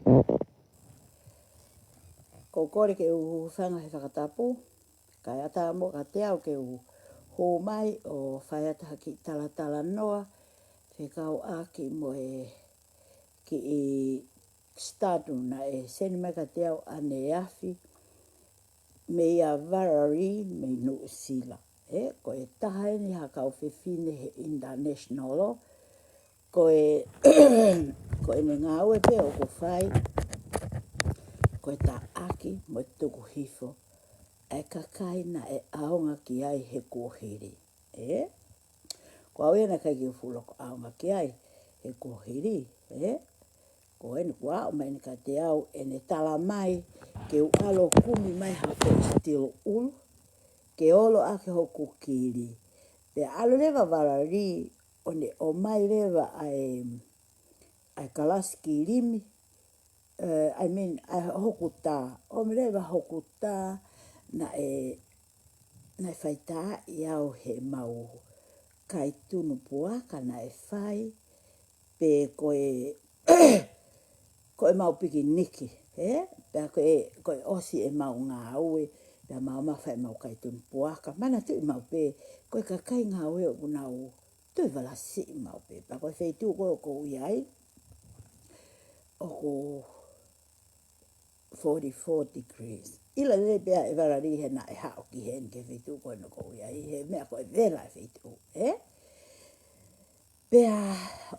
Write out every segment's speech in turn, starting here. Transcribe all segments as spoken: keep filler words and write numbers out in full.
Ko u kole ke u hūfanga he fakatapu, kae ʻatā muʻa kiate au ke u hū mai ʻo fai atu ha kiʻi talatalanoa fekauʻaki mo e kiʻi study naʻe send mai kiate au ʻaneafi mei a Valerie mei Nuʻusila. ʻE, ko e taha eni ha kau fefine he international, ko e, ko ʻene ngāue pē ʻoku fai, ko e taʻaki mo e tuku hifo ʻa e kakai naʻe ʻaonga ki ai he kuohili. ʻE? Ko au ia naʻe ʻikai ke u fuʻu loko ʻaonga ki ai he kuohili. ʻE? Ko eni kuo aʻu mai eni kiate au ʻene tala mai ke u ʻalu ʻo kumi mai ha foʻi steel wool, ke olo ʻaki hoku kili. Pea ʻalu leva Valerie ʻo ne ʻomai leva ʻa e, ʻa e kalasi kilimi, ʻe, I mean, ʻa hoku tā. ʻOmai leva hoku tā naʻe, naʻe faitaaʻi au he mau kai tunu puaka naʻe fai, pe ko e, ko e mau pikiniki, ʻe? Pea ko e, ko e ʻosi e mau ngāue, pea mau mafai mau kai tunu puaka. Manatuʻi maʻu pē, ko e kakai ngāue ʻoku nau tui valasiʻi maʻu pē. Pea ko e feituʻu ko ē ʻoku ou ʻi ai, ʻoku forty-four degrees. ʻIlo lelei pē ʻe Valerie he naʻe haʻu ki heni ki he feituʻu ko ē ʻoku ou ʻi ai, he meʻa ko e vela e feituʻu, ʻe? Pea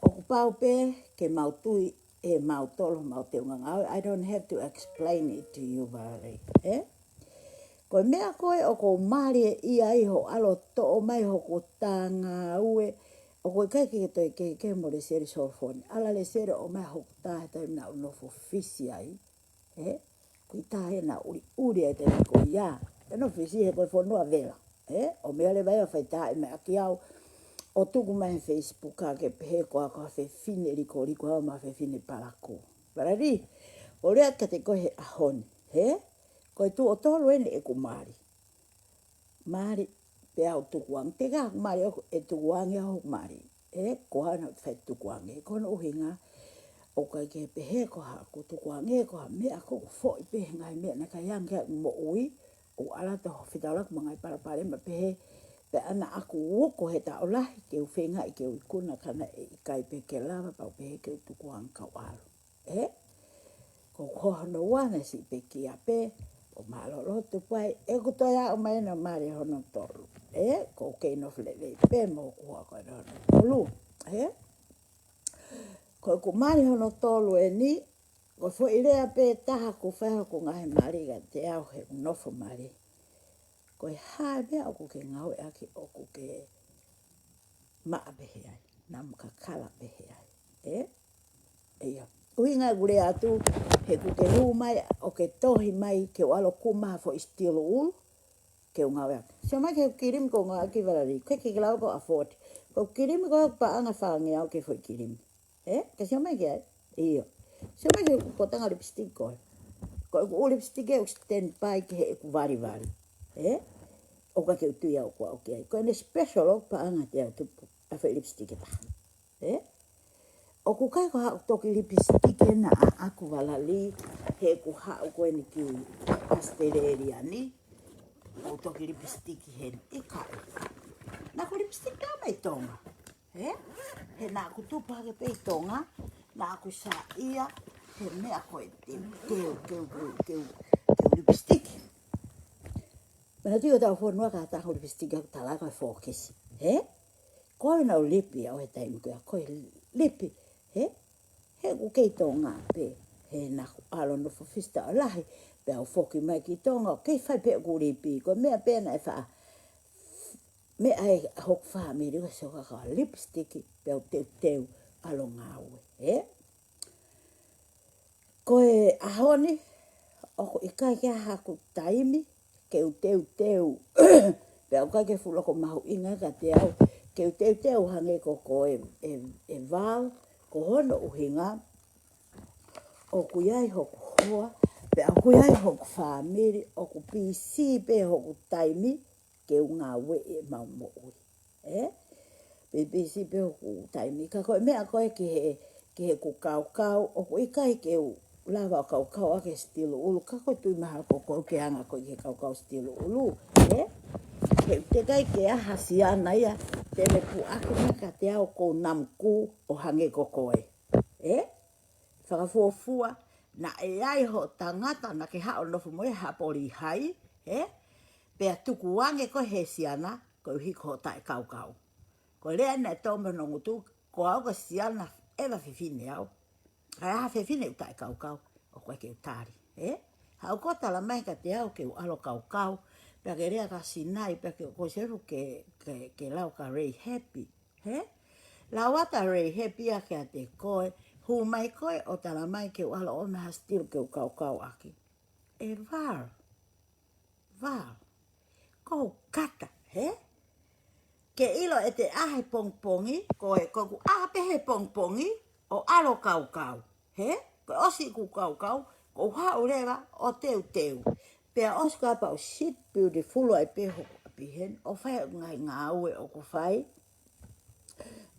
ʻoku pau pē ke mau tui ʻe mautolu homau teunga ngāue. I don't have to explain it to you, Valerie, ʻe? Ko e meʻa ko ē ʻoku ou mālieʻia ai hoʻo ʻalu ʻo toʻo mai hoku tā ngāue, ʻoku ʻikai ke toe kehekehe mo Lēseli Solofoni. ʻAla Lēseli ʻomai hoku tā he taimi naʻa ku nofo Fisi ai. ʻE? Ko e tā ena ʻuliʻuli ai taimi ko ia. ʻE nofo Fisi he ko e fonua vela. ʻE? ʻO meʻa leva ia ʻo faitaaʻi mai ʻaki au, ʻo tuku mai he Facebook ʻa ke pehē ko au ko ha fefine likoliko au mo ha fefine palakū. Valerie, ʻo lea kiate koe he ʻaho ni. ʻE? Ko e tuʻo tolu eni ʻeku mali. Mali, pea u tukuange. Teka ʻeku mali ʻoku, ʻe tukuange hoku mali. ʻE, ko hano fai tukuange. Ko hono ʻuhinga, ʻoku ʻikai ke pehē ko haʻaku tukuange, ko ha meʻa ʻoku foʻi pē he ngaahi meʻa naʻe ʻikai ange ʻeku moʻui, ʻo ʻalu atu ʻo fetaulaki mo e ngaahi palopalema pehē, pea naʻa ku uko he taʻu lahi, ke u feingaʻi ke u ikuna ka naʻe ʻikai pē ke lava, pea u pehē ke u tukuange kau ʻalu. ʻE? Ko hono ua naʻe siʻi pekia pē, ʻo mālōlō tupu ai, ʻeku toe aʻu mai eni ʻo mali hono tolu. ʻE? Ko u kei nofo lelei pē mo hoku hoa ko eni hono tolu. ʻE? Ko ʻeku mali hono tolu eni, ko e foʻi lea pē taha ʻoku fai hoku ngaahi mali kiate au he nofo mali. Ko e hā e meʻa ʻoku ke ngāueʻaki ʻoku ke maʻa pehē ai, namu kakala pehē ai. ʻE? ʻIo. ʻUhinga ʻeku lea atu, he ʻoku ke hū mai, ʻo ke tohi mai, ke u ʻalu ʻo kumi ha foʻi steel wool, ke u ngāueʻaki. Sio mai ki he kilimi ʻoku ou ngāueʻaki Valerie, ke ke lau ko afford. Ko e kilimi ko e paʻanga fāngeau ki he foʻi kilimi. ʻE? Ke sio mai ki ai? ʻIo. Sio mai ki he potanga lipstick ko ē. Ko ʻeku lipstick ʻoku standby ki heʻeku valivali. ʻE? ʻOku ʻikai ke u tui au ko au ki ai. Ko ʻene special ʻoku paʻanga te au tupu. ʻA e foʻi lipstick ʻe taha. ʻE? ʻOku ʻikai ko haʻaku toki lipstick ena ʻaʻaku Valerie, he ʻoku haʻu ko eni ki ʻAositelēlia ni. ʻOku toki lipstick heni. ʻIkai. Naʻa ku lipstick ʻa mai Tonga. ʻE? He naʻa ku tupu hake pē ʻi Tonga, naʻa ku saiʻia, he meʻa ko e teu, teu, teu, teu, teu, teu lipstick. Manatuʻi ʻoku tau fonua ka tau lipstick ʻoku tala ko e fōkisi. ʻE? Ko au naʻa ku lipi au he taimi ko ia, ko e lipi. ʻE? He ʻoku kei Tonga pē, he naʻa ku ʻalu ʻo nofo Fisi taʻu lahi, pea u foki mai ki Tonga, ʻoku kei fai pē ʻeku lipi, ko e meʻa pē naʻe faʻa meʻa ai hoku fāmili ʻo sio ka ko e lipstick pea u teuteu ʻalu ʻo ngāue, ʻe? Ko e ʻaho ni, ʻoku ʻikai ke ʻi ai haku taimi, ke u teuteu, pea ʻoku ʻikai ke fuʻu loko mahuʻinga kiate au, ke u teuteu hangē ko ko e, e, e Val, ko hono ʻuhinga, ʻoku ʻi ai hoku hoa, pea ʻoku ʻi ai hoku fāmili, ʻoku pisi pē hoku taimi, ke u ngāueʻi ʻemau moʻui. ʻE? Pipisi pē hoku taimi. Ka ko e meʻa ko ē ki he, ki heʻeku kaukau, ʻoku ʻikai ke u lava ʻo kaukau ʻaki e sitilu ʻulu, ka ko e tui mahalo ko koe ke anga koe ki he kaukau sitilu ʻulu, ē? He ʻoku teʻeki ai ke ʻi ai ha siana ia te ne puʻaki mai kiate au ʻoku ou namukū ʻo hangē ko koe, ē? Fakafuofua, naʻe ʻi ai hoʻo tangata naʻa ke haʻu ʻo nofo mo ia he haʻa Polihai, ē? Pea tukuange koe he siana, koeʻuhi ko hoʻo taʻekaukau. Ko e lea naʻe tō mei hono ngutu, ko au ko e siana ʻeva fefine au. Ka ʻi ai ha fefine ʻoku taʻekaukau, ʻoku ʻikai ke u tali, ē? Haʻu koe ʻo tala mai kiate au ke u ʻalu ʻo kaukau, pea ke lea kia Sinai, pea ke ko se fu ke, ke, ke lau kia Ray Happy, ē? Lau atu ʻa Ray Happy ia kiate koe, hū mai koe ʻo tala mai ke u ʻalu ʻo ʻomai ha sitilu ke u kaukau ʻaki. ʻE Val, Val, ko u kata, hē? Ke ʻilo ʻete ʻā he pongipongi, ko e, ko ʻeku ʻā pē he pongipongi, ʻo ʻalu ʻo kaukau, hē? Ko e ʻosi ʻeku kaukau, ko u haʻu leva ʻo teuteu. Pea ʻosi ko ia pea u sit beautiful ai pē hoku ʻapi heni, ʻo fai ʻeku ngaahi ngāue ʻoku fai.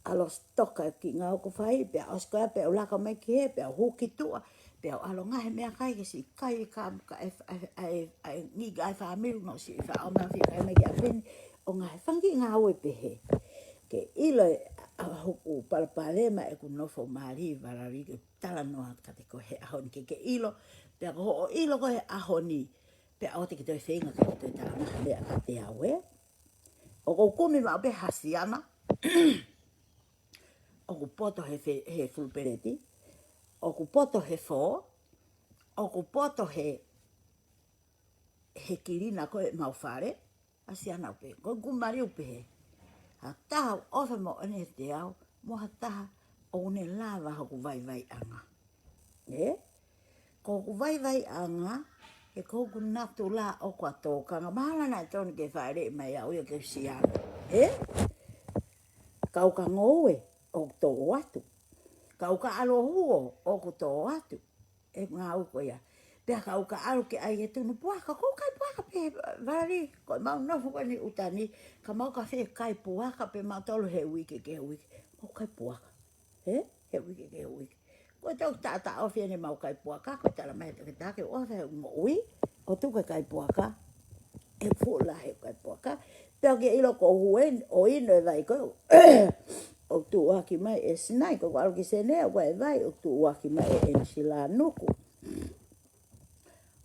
ʻAlu ʻo sitoka e kiʻi ngāue ʻoku fai, pea ʻosi ko ia pea u laka mai ki hē, pea u hū ki tuʻa, pea u ʻalu ʻo ngaohi e meʻakai ke siʻi kai e ka, ka e, e, e, e, ngi ka e fāmili no siʻi faʻa ʻomai ʻo fika mai ki ʻapi ni, ʻo ngaohi e fanga kiʻi ngāue pehē. Ke ʻilo ʻa hoku palopalema ʻeku nofo mali Valari ke talanoa kiate koe he ʻaho ni ke ke ʻilo, pea ko hoʻo ʻilo ko ē he ʻaho ni, pea ʻoua te ke toe feinga ke ke toe talanoa ha meʻa kiate au, ē? ʻOku ou kumi maʻu pē ha siana, ʻoku poto he fe-, he fulupeleti, ʻoku poto he fō, ʻoku poto he, he kilina ko ē ʻemau fale, ʻa siana pē. Ko ʻeku mali ʻoku pehē, ha taha ʻoku ʻofa moʻoni kiate au, mo ha taha ʻoku ne lava hoku vaivaiʻanga. Ē? Ko hoku vaivaiʻanga, he ko hoku natula ʻoku ʻa tōkanga. Mahalo naʻe tonu ke fāʻeleʻi mai au ia ke u siana. Ē? Ka u ka ngoue ʻoku tō atu. Ka u ka ʻalu ʻo huo ʻoku tō atu. ʻE ngāue ko ia. Pea ka u ka ʻalu ke ʻai e tunu puaka, ko u kai puaka pē Valari, ko ʻemau nofo ko eni ʻuta ni, ka mau ka fie kai puaka pē mautolu he uike ki he uike. Mau kai puaka. Hē? He uike ki he uike. Ko e tau taʻataʻofi eni ʻemau kai puaka, ko e tala mai ʻe he toketā ke u ʻofa he moʻui, ʻo tuku e kai puaka, ʻe fuʻu lahi e kai puaka. Pea ke ʻilo ko u hū eni ʻo inu e vai ko ē, ʻoku tuʻuaki mai ʻe Sinai, ko ʻeku ʻalu ki Senē, ʻoku ʻi ai e vai, ʻoku tuʻuaki mai ʻe ʻEnisila Nuku.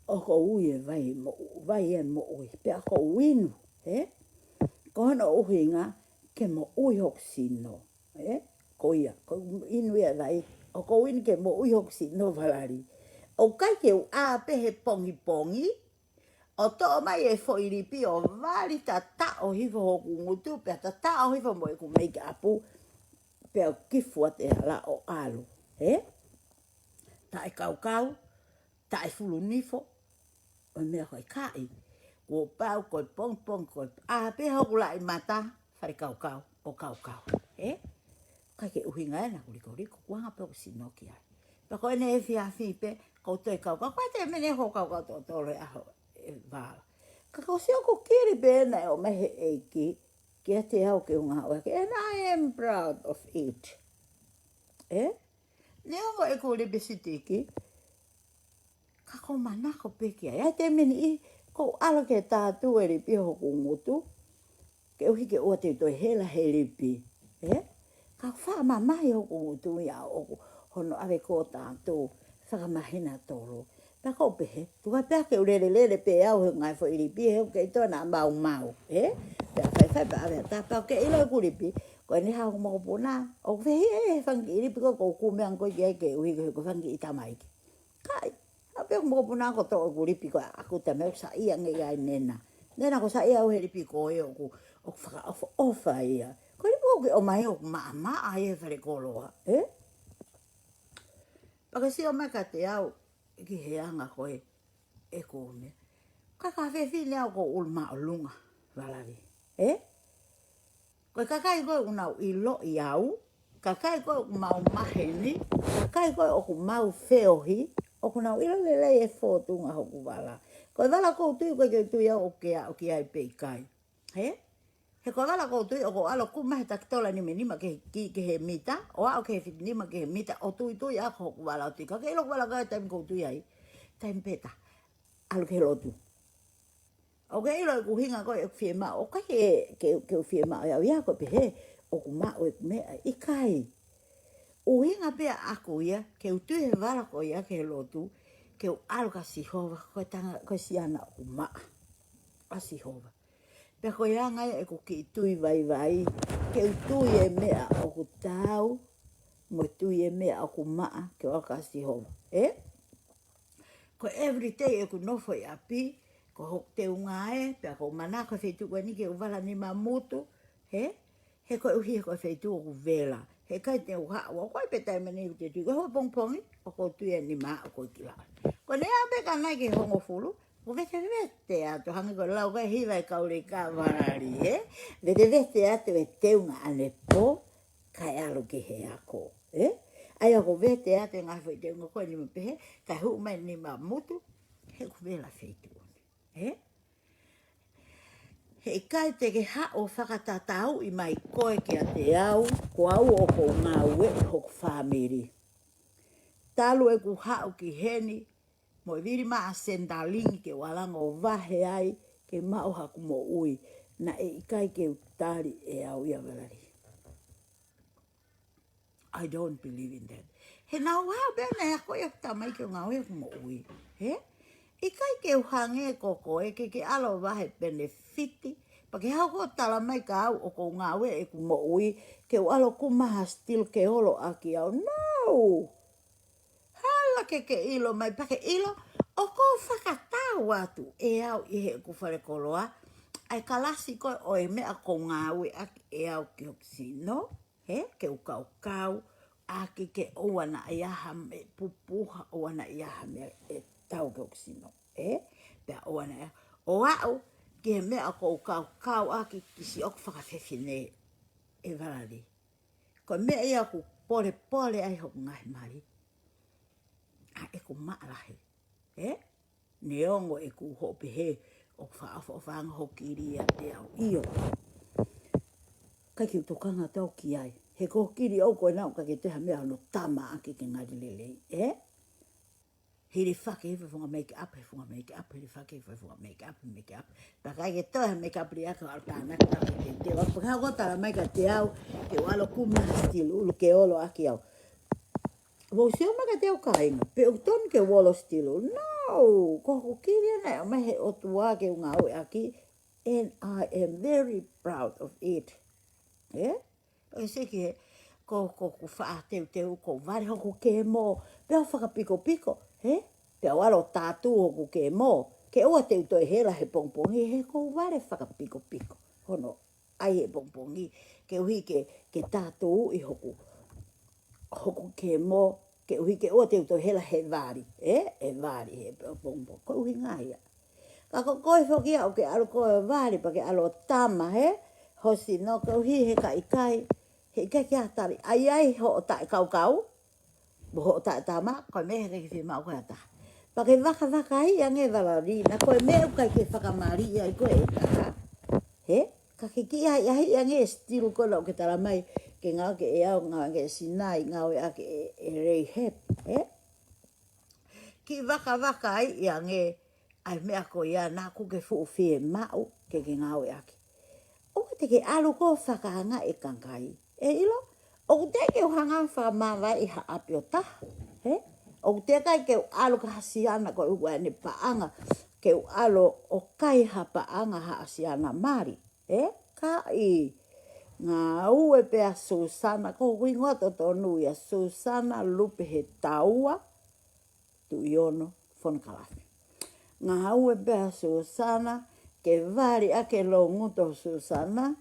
ʻOku ou ui e vai mo-, vai e moʻui, pea ʻoku ou inu, ē? Ko hono ʻuhinga ke moʻui hoku sino, ē? Ko ia, ko e inu ia e vai, ʻoku ou inu ke moʻui hoku sino Valari. ʻOku ʻikai ke u ʻā pē he pongipongi, ʻo toʻo mai e foʻi lipi ʻo vali tataʻo hifo hoku ngutu, pea tataʻo hifo mo ʻeku meikapu, pea u kifu atu he hala ʻo ʻalu, ē? Taʻekaukau, taʻefulunifo, ʻo e meʻa ko e kaʻi. Kuo pau ko e pongipongi ko e ʻā pē hoku laʻi mata, fale kaukau, ʻo kaukau, ē? ʻIkai ke ʻuhinga ena ʻeku likoliko, kuo anga pē hoku sino ki ai. Pea ko ʻene efiafi pē, ko u toe kaukau, ko e te mene hoku kaukau totolo e ʻaho, ē, Vala. Ka ko e sio ko e kili pē ena ʻe ʻomai he ʻEiki, kiate au ke u ngāue ʻaki, and I am proud of it. Ē? Neongo ʻeku lipesitiki, ka ko u manako pē ki ai. ʻI ai e taimi ʻe niʻihi, ko u ʻalu ke tātū e lipi hoku ngutu, koeʻuhi ke ʻoua te u toe hela he lipi. Ē? Ka fakamamahi hoku ngutu ia ʻoku hono ʻave ko e tātū, fakamahina tolu. Pea ko u pehē, tuku pē ke u lelelele pē au he ngaahi foʻi lipi, he ʻoku kei toe naʻa maumau, ē? Pea faifai pea ʻave ʻatā pea ke ʻilo ʻeku lipi, ko eni haʻu hoku mokopuna, ʻoku fehiʻa e fanga kiʻi lipi ko ē ʻoku ou kumi ange ko ē ki ai koeʻuhi ko e fanga kiʻi tamaiki. Kai, haʻu pē hoku mokopuna ko e toʻo ʻeku lipi ko ē ʻaku tama ʻoku saiʻia ange ia ʻe Nena. Nena ko e saiʻia au he lipi ko ē ʻoku, ʻoku fakaʻofoʻofa ia. Ko e lipi ʻoku ke ʻomai ʻoku maʻamaʻa ia he fale koloa, ē? Pea ke sio mai kiate au, ki he anga ko ē ʻeku meʻa. Ka ko ha fefine au ʻoku ou ʻulu māʻolunga, Valari. Ē? Ko e kakai ko ē ʻoku nau ʻiloʻi au, kakai ko ē ʻoku mau maheni, kakai ko ē ʻoku mau feohi, ʻoku nau ʻilo lelei e fōtunga hoku vala. Ko e vala ʻoku ou tui, ʻoku ʻikai ke u tui au ʻoku ke aʻu ki ai pe ʻikai. Ē? He ko e vala ʻoku ou tui, ʻoku ou ʻalu ʻo kumi mai he taki tola nima nima ki he, ki, ki he mita, ʻo aʻu ki he fitu nima ki he mita, ʻo tuitui ʻa hoku vala ʻo tui. Ka ke ʻilo ʻeku vala ko e taimi ʻoku ou tui ai. Taimi pē ʻe taha. ʻAlu ki he lotu. ʻOku ke ʻilo ʻeku ʻuhinga ko e ʻeku fiemaʻu, ʻoku ʻikai ke, ke, ke u fiemaʻu ʻe au ia ko e pehē, ʻoku maʻu ʻeku meʻa, ʻikai. ʻUhinga pē ʻaʻaku ia, ke u tui he vala ko ia ki he lotu, ke u ʻalu kia Sihova, ko e tangata, ko e siana ʻoku maʻa ʻa Sihova. Pea ko e anga ia ʻeku kiʻi tui vaivai, ke u tui e meʻa ʻoku taau, mo e tui e meʻa ʻoku maʻa, ke u ʻalu kia Sihova. Ē? Ko e everyday ʻeku nofo ʻi ʻapi, ko hoku teunga ē, pea ʻoku ou manako he feituʻu ko eni ke u vala nima mutu, hē? He koeʻuhi he ko e feituʻu ʻoku vela. He ʻikai te u haʻu, ʻoku ʻi ai pē taimi ʻe niʻihi ʻoku te tui, ko e hua pongipongi, ʻoku ou tui e nima ʻoku ou kiʻi lau. Ko ʻene aʻu pē ka nai ki he hongofulu, ʻoku vetevete atu, hangē ko e lau ko e hiva ʻa e kau Leikā Valali, hē? Vetevete atu e teunga ʻanepō, kae ʻalu ki he ako, ē? ʻA ia ʻoku vete atu e ngaahi foʻi teunga ko eni mo pehē, kae hū mai nima mutu, he ʻoku vela feituʻu ni, ē? He ʻikai te ke haʻu ʻo fakatatauʻi mai koe kiate au, ko au ʻoku ou ngāueʻi hoku fāmili. Talu ʻeku haʻu ki heni, mo e vili mai ʻa Centrelink ke u ʻalu ange ʻo vahe ai, ke maʻu haku moʻui, naʻe ʻikai ke u tali ʻe au ia Valali. I don't believe in that. He naʻa ku haʻu pē naʻe ako ia ʻeku tamai ke u ngāueʻi hoku moʻui. Hē? ʻIkai ke u hangē ko koe ke ke ʻalu ʻo vahe penefiti, pea ke haʻu ʻo tala mai kia au ʻoku ou ngāueʻi ʻeku moʻui, ke u ʻalu ʻo kumi mai ha steel ke olo ʻaki au. No! Hala ke ke ʻilo mai, pea ke ʻilo, ʻoku ou fakatau atu ʻe au ʻi heʻeku falekoloa, ʻa e kalasi ko ē ʻo e meʻa ʻoku ou ngāueʻaki ʻe au ki hoku sino, hē, ke u kaukau ʻaki ke ʻoua naʻa ʻi ai ha meʻa pupuha, ʻoua naʻa ʻi ai ha meʻa ʻe tau ki hoku sino, ē? Pea ʻoua naʻa ʻi ai, ʻo aʻu ki he meʻa ʻoku ou kaukau ʻaki ki siʻoku fakafefine ʻe Valali. Ko e meʻa ia ʻoku polepole ai hoku ngaahi mali. ʻA ʻeku maʻa lahi. Ē? Neongo ʻeku hoʻo pehē ʻoku fakaʻofoʻofa ange hoʻo kili ʻiate au. ʻIo. ʻIkai ke u tokanga atu au ki ai. He ko hoʻo kili ʻoʻou ko ena ʻoku ʻikai ke toe ha meʻa hono tama ʻaki ke ngali lelei. Ē? Hilifaki he funga make up, he funga make up, hilifaki he funga make up, make up. Pea ʻikai ke toe ha make up liʻaki ʻo ʻalu tānaki pea ke te ʻalu pea ko e tala mai kiate au, ke u ʻalu ʻo kumi ha steel ʻulu ke olo ʻaki au. Mou sio mai kiate au kāinga, pe ʻoku tonu ke u olo steel ʻulu. No, ko hoku kili ena ʻe ʻomai he ʻOtua ke u ngāueʻaki, and I am very proud of it. Ē? ʻE seki he, ko, ko, ko faʻa teuteu, ko vale hoku kemo, pea u fakapikopiko, hē? Pea u ʻalu ʻo tātū hoku kemo, ke ʻoua te u toe hela he pongipongi, he ʻoku ou vale fakapikopiko. Hono, ʻai he pongipongi, koeʻuhi ke, ke tātū ʻi hoku, hoku kemo, koeʻuhi ke ʻoua te u toe hela he vali, ē? He vali, he pongipongi, ko e ʻuhinga ia. Ka ko koe foki ia ʻoku ke ʻalu koe ʻo vali, pea ke ʻalu ʻo tama, hē? Ho sino koeʻuhi he ka ʻikai, he ʻikai ke ʻatali. ʻAi ai hoʻo taʻekaukau, mo hoʻo taʻetama, ko e meʻa he ʻikai ke fiemaʻu koe ʻe ha taha. Pea ke vakavakaiʻi ange Valali, naʻa ko e meʻa ʻoku ʻikai ke fakamaliʻi ai koe ʻe ha taha. Hē? Ka ke kiʻi ʻahiʻahiʻi ange e steel ko ena ʻoku ke tala mai, ke ngāueʻaki ʻe au, ngāueʻaki ʻe Sinai, ngāueʻaki ʻe, ʻe Rahab, hē? Kiʻi vakavakaiʻi ange ʻa e meʻa ko ia naʻa ʻoku ke fuʻu fiemaʻu ke ke ngāueʻaki. ʻOua te ke ʻalu koe ʻo fakaangaʻi e kakai. ʻE ʻilo, ʻoku teʻeki ke u hanga ʻo fakamavaeʻi ha ʻapi ʻo taha, hē? ʻOku teʻeki ai ke u ʻalu kia ha siana koeʻuhi ko ʻene paʻanga, ke u ʻalu ʻo kai ha paʻanga ha siana mali, ē? ʻIkai. Ngāue pē ʻa Susana, ko hoku hingoa totonu ia, Susana Lupe Hetaua, Tuʻiono Fonokalafi. Ngāue pē ʻa Susana, ke vali ʻaki e loungutu ʻo Susana,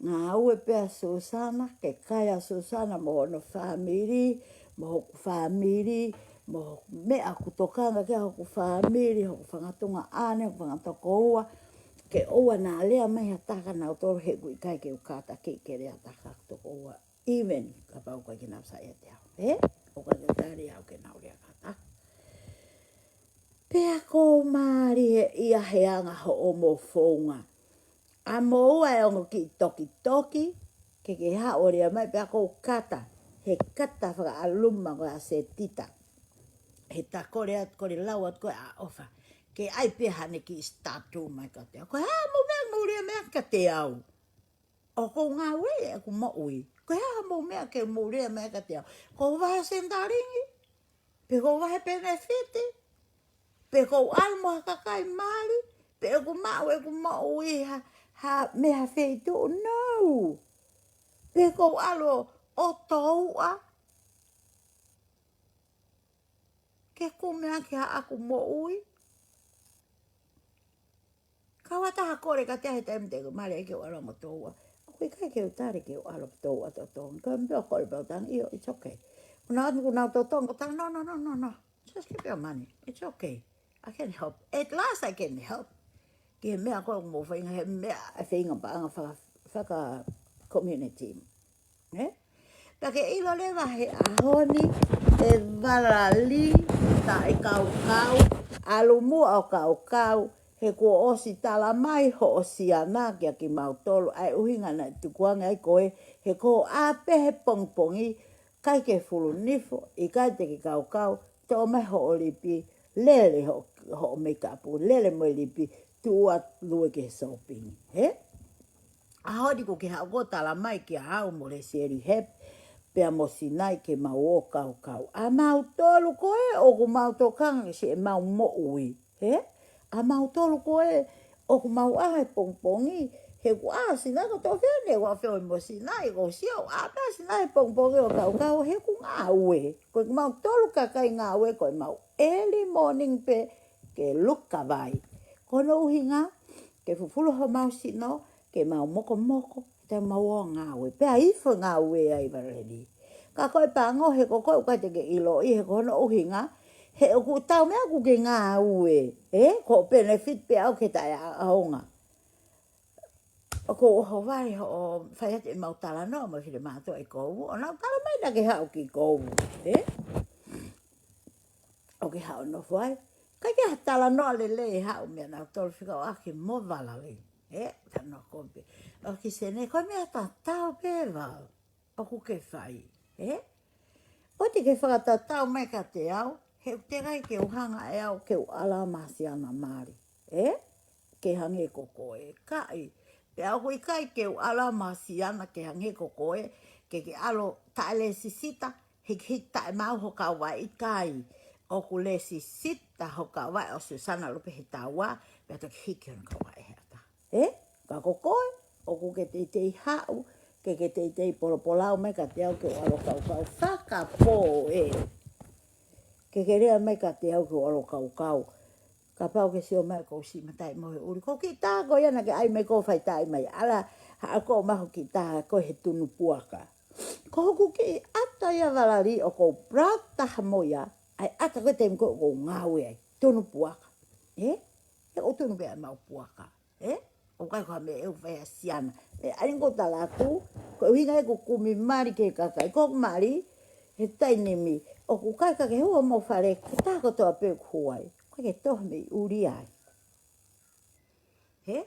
ngāue pē ʻa Susana, ke kai ʻa Susana mo hono fāmili, mo hoku fāmili, mo hoku meʻa ʻoku tokanga ki ai hoku fāmili, hoku fanga tuongaʻane, hoku fanga tokoua, ke ʻoua naʻa lea mai ha taha kia nautolu he ʻoku ʻikai ke u kātaki ke lea ha taha kia tokoua. Even kapau ʻoku ʻikai ke nau saiʻia ʻiate au, ē? ʻOku ʻikai ke u tali au ke nau lea ha taha. Pea ʻoku ou mālieʻia he anga hoʻomo founga. ʻA moua e ongo kiʻi tokitoki, ke ke haʻu ʻo lea mai pea kou kata, he kata fakaʻaluma ko ē ʻa Setita. He ta kole atu, kole lau atu ko ē ʻa ʻofa. Ke ʻai pē haʻane kiʻi statue mai kiate au. Ko e hā mou meʻa mou lea mai kiate au? ʻOku ou ngāue ʻeku moʻui. Ko e hā mou meʻa ke mou lea mai kiate au? Ko u vahe senitalingi? Pe ko u vahe penefiti? Pe ko u ʻalu mo ha kakai mali? Pe ʻoku maʻu ʻeku moʻui ha, ha meʻa ha feituʻu? No. Pe ko u ʻalu ʻo touʻa ke kumi ʻaki haʻaku moʻui? Ka ʻoua te ke kole kiate au he taimi te u mali ai ke u ʻalu mo touʻa. ʻOku ʻikai ke u tali ke u ʻalu mo touʻa totonu. Ka meʻa kole pau tang, ʻio, it's okay. Ko nau atu ko nau totonu, ko tang, no, no, no, no, no. Just keep your money. It's okay. I can help. At last I can help. Ki he meʻa ko ē ʻoku mou feinga he meʻa ʻe feinga paʻanga faka, faka community. Ē? Pea ke ʻilo leva he ʻaho ni, ʻe valali taʻe kaukau, ʻalu muʻa ʻo kaukau, he kuo ʻosi tala mai hoʻo siana kia kimautolu, ʻa e ʻuhinga naʻe tukuange ai koe, he ko ā pē he pongipongi, ʻikai ke fulu nifo, ʻikai te ke kaukau, toʻo mai hoʻo lipi, lele hoʻo, hoʻo meikapu, lele mo e lipi, tuʻu atu lue ki he sōpingi. Ē? ʻAho ni kuo ke haʻu ʻo tala mai kia au mo Lesieli Hep, pea mo Sinai ke mau ō kaukau. ʻA mautolu ko ē ʻoku mau tokanga ki siʻemau moʻui. Ē? ʻA mautolu ko ē ʻoku mau ʻā he pongipongi, he kuo ʻā Sinai ko tō fene, ʻoku ʻā feo mo Sinai, ko sio, ʻā pē Sinai he pongipongi ʻo kaukau, he ʻoku ngāue. Ko kimautolu kakai ngāue, ko ʻemau early morning pē ke luka vai. Ko hono ʻuhinga, ke fufulu homau sino, ke mau mokomoko, te mau ō ngāue. Pea ifo ngāue ai valeli. Ka ko e pango he ko koe ʻoku ʻikai te ke ʻiloʻi he ko hono ʻuhinga, he ʻoku tau meʻa ʻoku ke ngāue. Ē, ko e benefit pē au ke taʻeʻaonga. ʻOku ou ʻohovale hoʻo fai atu ʻemau talanoa mo e finemātuʻa ʻi Kouvu, ʻo nau tala mai naʻa ke haʻu ki Kouvu. Ē? ʻO ke haʻu ʻo nofo ai. ʻIkai ke ha talanoa lelei ʻe haʻu meia nautolu fekauʻaki mo valali. Ē, talanoa kovi pē. ʻOku ke sene, ko e meʻa tatau pē val ʻoku ke fai. Ē? ʻOua te ke fakatatau mai kiate au, he ʻoku teʻeki ai ke u hanga ʻe au ke u ʻalu ʻo masiana mali. Ē? Ke hangē ko koe, ʻikai. Pea ʻoku ʻikai ke u ʻalu ʻo masiana ke hangē ko koe, ke ke ʻalu ʻo taʻe lēsisita, hikihiki taʻe maʻu ho kauvai, ʻikai. ʻOku lēsisita ho kauvai ʻo Susana Lupe he taua, pea toki hiki hono kauvai he ʻata. Ē? Ka ko koe, ʻoku ke teitei haʻu, ke ke teitei polopolau mai kiate au ke u ʻalu ʻo kaukau fakapō ē. Ke ke lea mai kiate au ke u ʻalu ʻo kaukau. Kapau ke sio mai ʻoku ou siʻi mataʻi mo he ʻuli. Ko e kiʻi tā ko ia naʻa ke ʻai mai ko e fai taʻi mai. ʻAla, haʻu ko ē ʻo maʻu kiʻi tā ko ē he tunu puaka. Ko hoku kiʻi ʻata ia valali ʻoku ou proud taha mo ia. ʻAi ʻata ko e taimi ko ē ʻoku ou ngāue ai. Tunu puaka. Ē? He ʻoku ou tunu pē ʻemau puaka. Ē? ʻOku ʻikai ko ha meʻa ʻe fai ʻa Siana. Meʻa ʻalu ʻo tala atu, ko e ʻuhinga ʻeku kumi mali ki he kakai. Ko hoku mali, he taimi ni, ʻoku ʻikai ke ke hū mo fale, ko e tā kotoa pē ʻoku hū ai. ʻOku ʻikai ke toho mei ʻuli ai. Ē?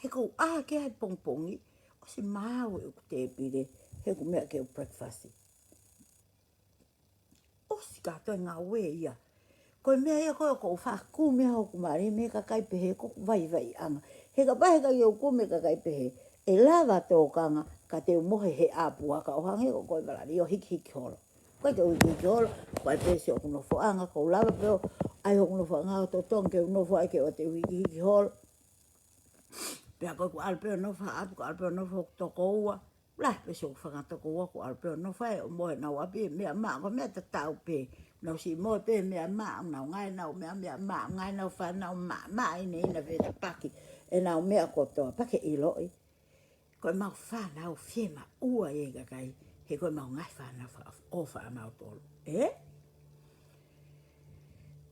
He ko u ʻā ki ai he pongipongi, ʻosi maau ʻeku tēpile, he ʻoku meʻa ke u breakfast. ʻOsi kātoa e ngāue ia. Ko e meʻa ia ko ē ʻoku ou faʻa kumi hoku mali mei he kakai pehē ko hoku vaivaiʻanga. He kapau he ʻikai ke u kumi e kakai pehē, ʻe lava tokanga ka te u mohe he ʻā puaka ʻo hangē ko koe valali ʻo hikihiki holo. ʻOku ʻikai ke u hikihiki holo, ko e pesi hoku nofoʻanga, ko u lava pē ʻo ʻai hoku nofoʻanga ʻo totongi ke u nofo ai ke ʻoua te u hikihiki holo. Pea ko ʻeku ʻalu pē ʻo nofo ha ʻapi, ko e ʻalu pē ʻo nofo hoku tokoua. Lahi pē siʻoku fanga tokoua ko e ʻalu pē ʻo nofo ai ʻo mohe ʻenau ʻapi he meʻa maʻa, ko e meʻa tatau pē. Nau siʻi mohe pē he meʻa maʻa, nau ngāue ʻenau meʻa, meʻa maʻa, ngāue ʻenau fānau maʻa, maʻa ʻi he ʻina, vetapaki ʻenau meʻa kotoa, pea ke ʻiloʻi. Ko ʻemau fānau fiemaʻua ia ʻe he kakai, he ko ʻemau ngaahi fānau fakaʻofoʻofa ʻamautolu. Ē?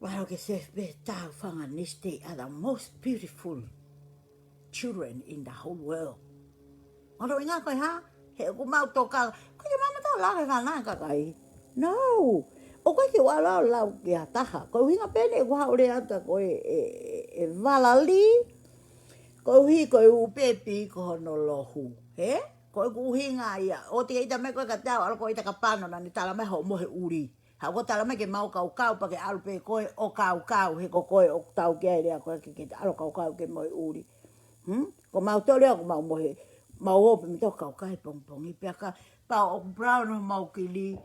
Well, ke se pē tau fanga nisi, they are the most beautiful children in the whole world. ʻO ʻuhinga ko e hā, he ʻoku mau tokanga, ko e mamata lave fānau kakai. No, ʻoku ʻikai ke u ʻalu ʻo lau ki ha taha. Ko e ʻuhinga pē eni ʻeku haʻu ʻo lea atu ko e, e, e, e valali, Koeʻuhi ko e ʻū pepi ko hono lohu, hē? Ko e ʻuhinga ia, ʻoua te ke ʻita mai koe ka te u ʻalu ko e ʻita ka pano naʻa ne tala mai hoʻo mohe ʻuli. Haʻu ʻo tala mai ke mau kaukau pea ke ʻalu pē koe ʻo kaukau, he ko koe ʻoku tau ki ai lea koe ke, ke ʻalu kaukau ke mohe ʻuli. Hmm? Ko mautolu ia ʻoku mau mohe, mau ō pē mei he tau kaukau he pongipongi, pea kapau ʻoku brown homau kili,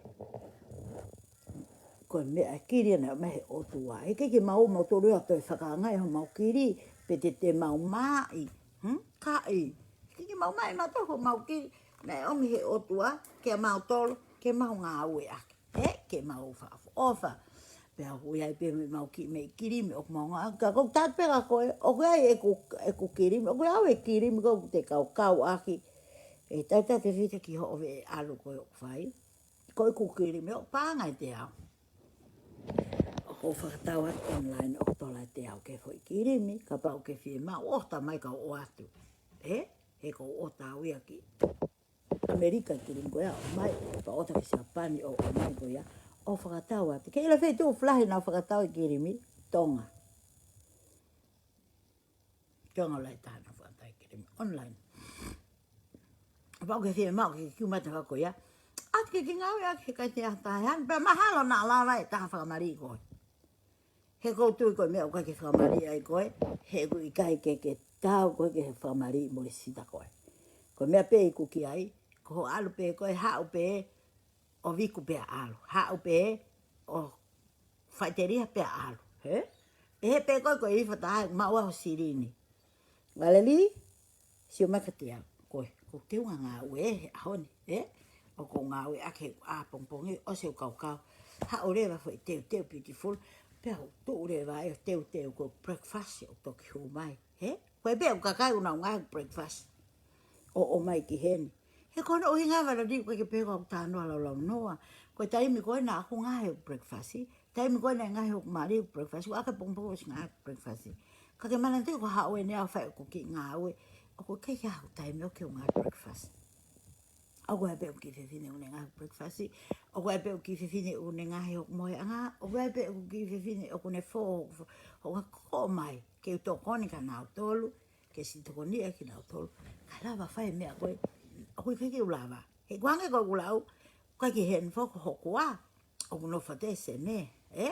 ko e meʻa e kili naʻe ʻomai he ʻOtua. ʻIkai ke mau, mautolu ia ʻo toe fakaangaʻi homau kili, pe te te mau maʻi. Hmm? Kaʻi. ʻIkai ke mau maʻi mautolu homau kili naʻe ʻomi he ʻOtua kia mautolu, ke mau ngāueʻaki. Hē, ke mau fakaʻofoʻofa. Pea ʻoku ʻi ai pē mei mau ki, mei kilimi ʻoku mau ngāueʻaki. Ka ʻoku ou tala pē kia koe, ʻoku ʻi ai ʻeku, ʻeku kilimi, ʻoku ʻi ai ʻeku kilimi, ʻoku te kaukauʻaki. ʻE tautautefito ki hoʻo veʻe ʻalu ko ē ʻoku fai. Ko ʻeku kilimi ʻoku paʻanga ʻe teau. ʻOku ou fakatau atu online ʻoku tola ʻe teau ki he foʻi kilimi, kapau ʻoku ke fiemaʻu, ʻo tā mai ka u ʻoatu. Ē? He ʻoku ou ʻoatu ia ki ʻAmelika e kilimi ko ia, ʻomai, pea u ʻoatu ki Siapani ʻo ʻomai ko ia, ʻo fakatau atu. Ke ʻilo feituʻu falahi naʻa nau fakatau e kilimi, Tonga. Tonga ʻoku lahi taha naʻa nau fakatau e kilimi online. Kapau ʻoku ke fiemaʻu ke kiu mai taha ko ia, ʻoatu ke ke ngāueʻaki he ʻikai te u ʻai ha taha he ʻaho ni, pea mahalo naʻa lava e taha fakamaliʻi koe. He ʻoku ou tui ko e meʻa ʻoku ʻikai ke fakamaliʻi ai koe, he ʻoku ʻikai ke ke tau koe ke fakamaliʻi mo e sita koe. Ko e meʻa pē ʻoku ke ʻai, ko hoʻo ʻalu pē koe, haʻu pē ʻo viku pea ʻalu. Haʻu pē ʻo faʻiteliha pea ʻalu. Hē? Pehē pē koe ko e ifo taha, maʻu ʻa ho silini. Valerie, sio mai kiate au. Ko e, ʻoku te u ngāue he ʻaho ni, ē? ʻOku ou ngāueʻaki he ʻapongipongi, ʻosi hoku kaukau. Haʻu leva foʻi teuteu beautiful. Pea u tuʻu leva ʻo teuteu ko e breakfast ʻoku toki hū mai, ē? Ko e pē ʻoku kakai ʻoku nau ngaahi breakfast ʻo ʻomai ki heni. He ko hono ʻuhinga Valerie ʻoku ʻikai ke pehē ko ʻeku talanoa laulaunoa. Ko e taimi ko ē naʻa ku ngaahi breakfast, taimi ko ē naʻe ngaahi hoku mali ʻeku breakfast, ʻoku ʻikai ke pongipongi ʻosi ngaahi breakfast. Ka ke manatuʻi ko e haʻu eni au fai ʻeku kiʻi ngāue, ʻoku ʻikai ke ʻi ai haku taimi ʻoku ou ngaahi breakfast. ʻOku ʻi ai pē ʻeku kiʻi fefine ʻoku ne ngaahi breakfast. ʻOku ʻi ai pē ʻeku kiʻi fefine ʻoku ne ngaahi hoku moheʻanga. ʻOku ʻi ai pē ʻeku kiʻi fefine ʻoku ne fō hoku fo-, hoku ngaahi koko mai. Ke u tokoni kia nautolu, ke siʻi tokoniʻi kinautolu. Ka lava fai e meʻa ko ē, ʻoku ʻikai ke u lava. He ʻoku hangē ko ʻeku lau, ʻoku ʻikai ke heni foki hoku ʻā, ʻoku nofo atu e sene, ē?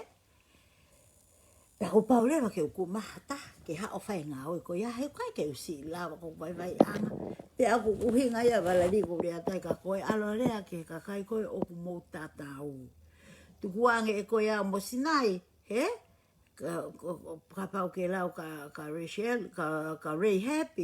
Pea kuo pau leva ke u kumi ha taha, ke haʻu ʻo fai e ngāue ko ia, he ʻoku ʻikai ke u siʻi lava ko ʻeku vaivaiʻanga. Pea ʻoku ʻuhinga ia Valerie ʻoku ou lea atu ai kia koe, ʻalu ʻo lea ki he kakai ko ē ʻoku mou tatau. Tukuange ʻe koe au mo Sinai, hē? Ka, ka, ka, kapau ke lau kia, kia Rachel, kia, kia Rahab.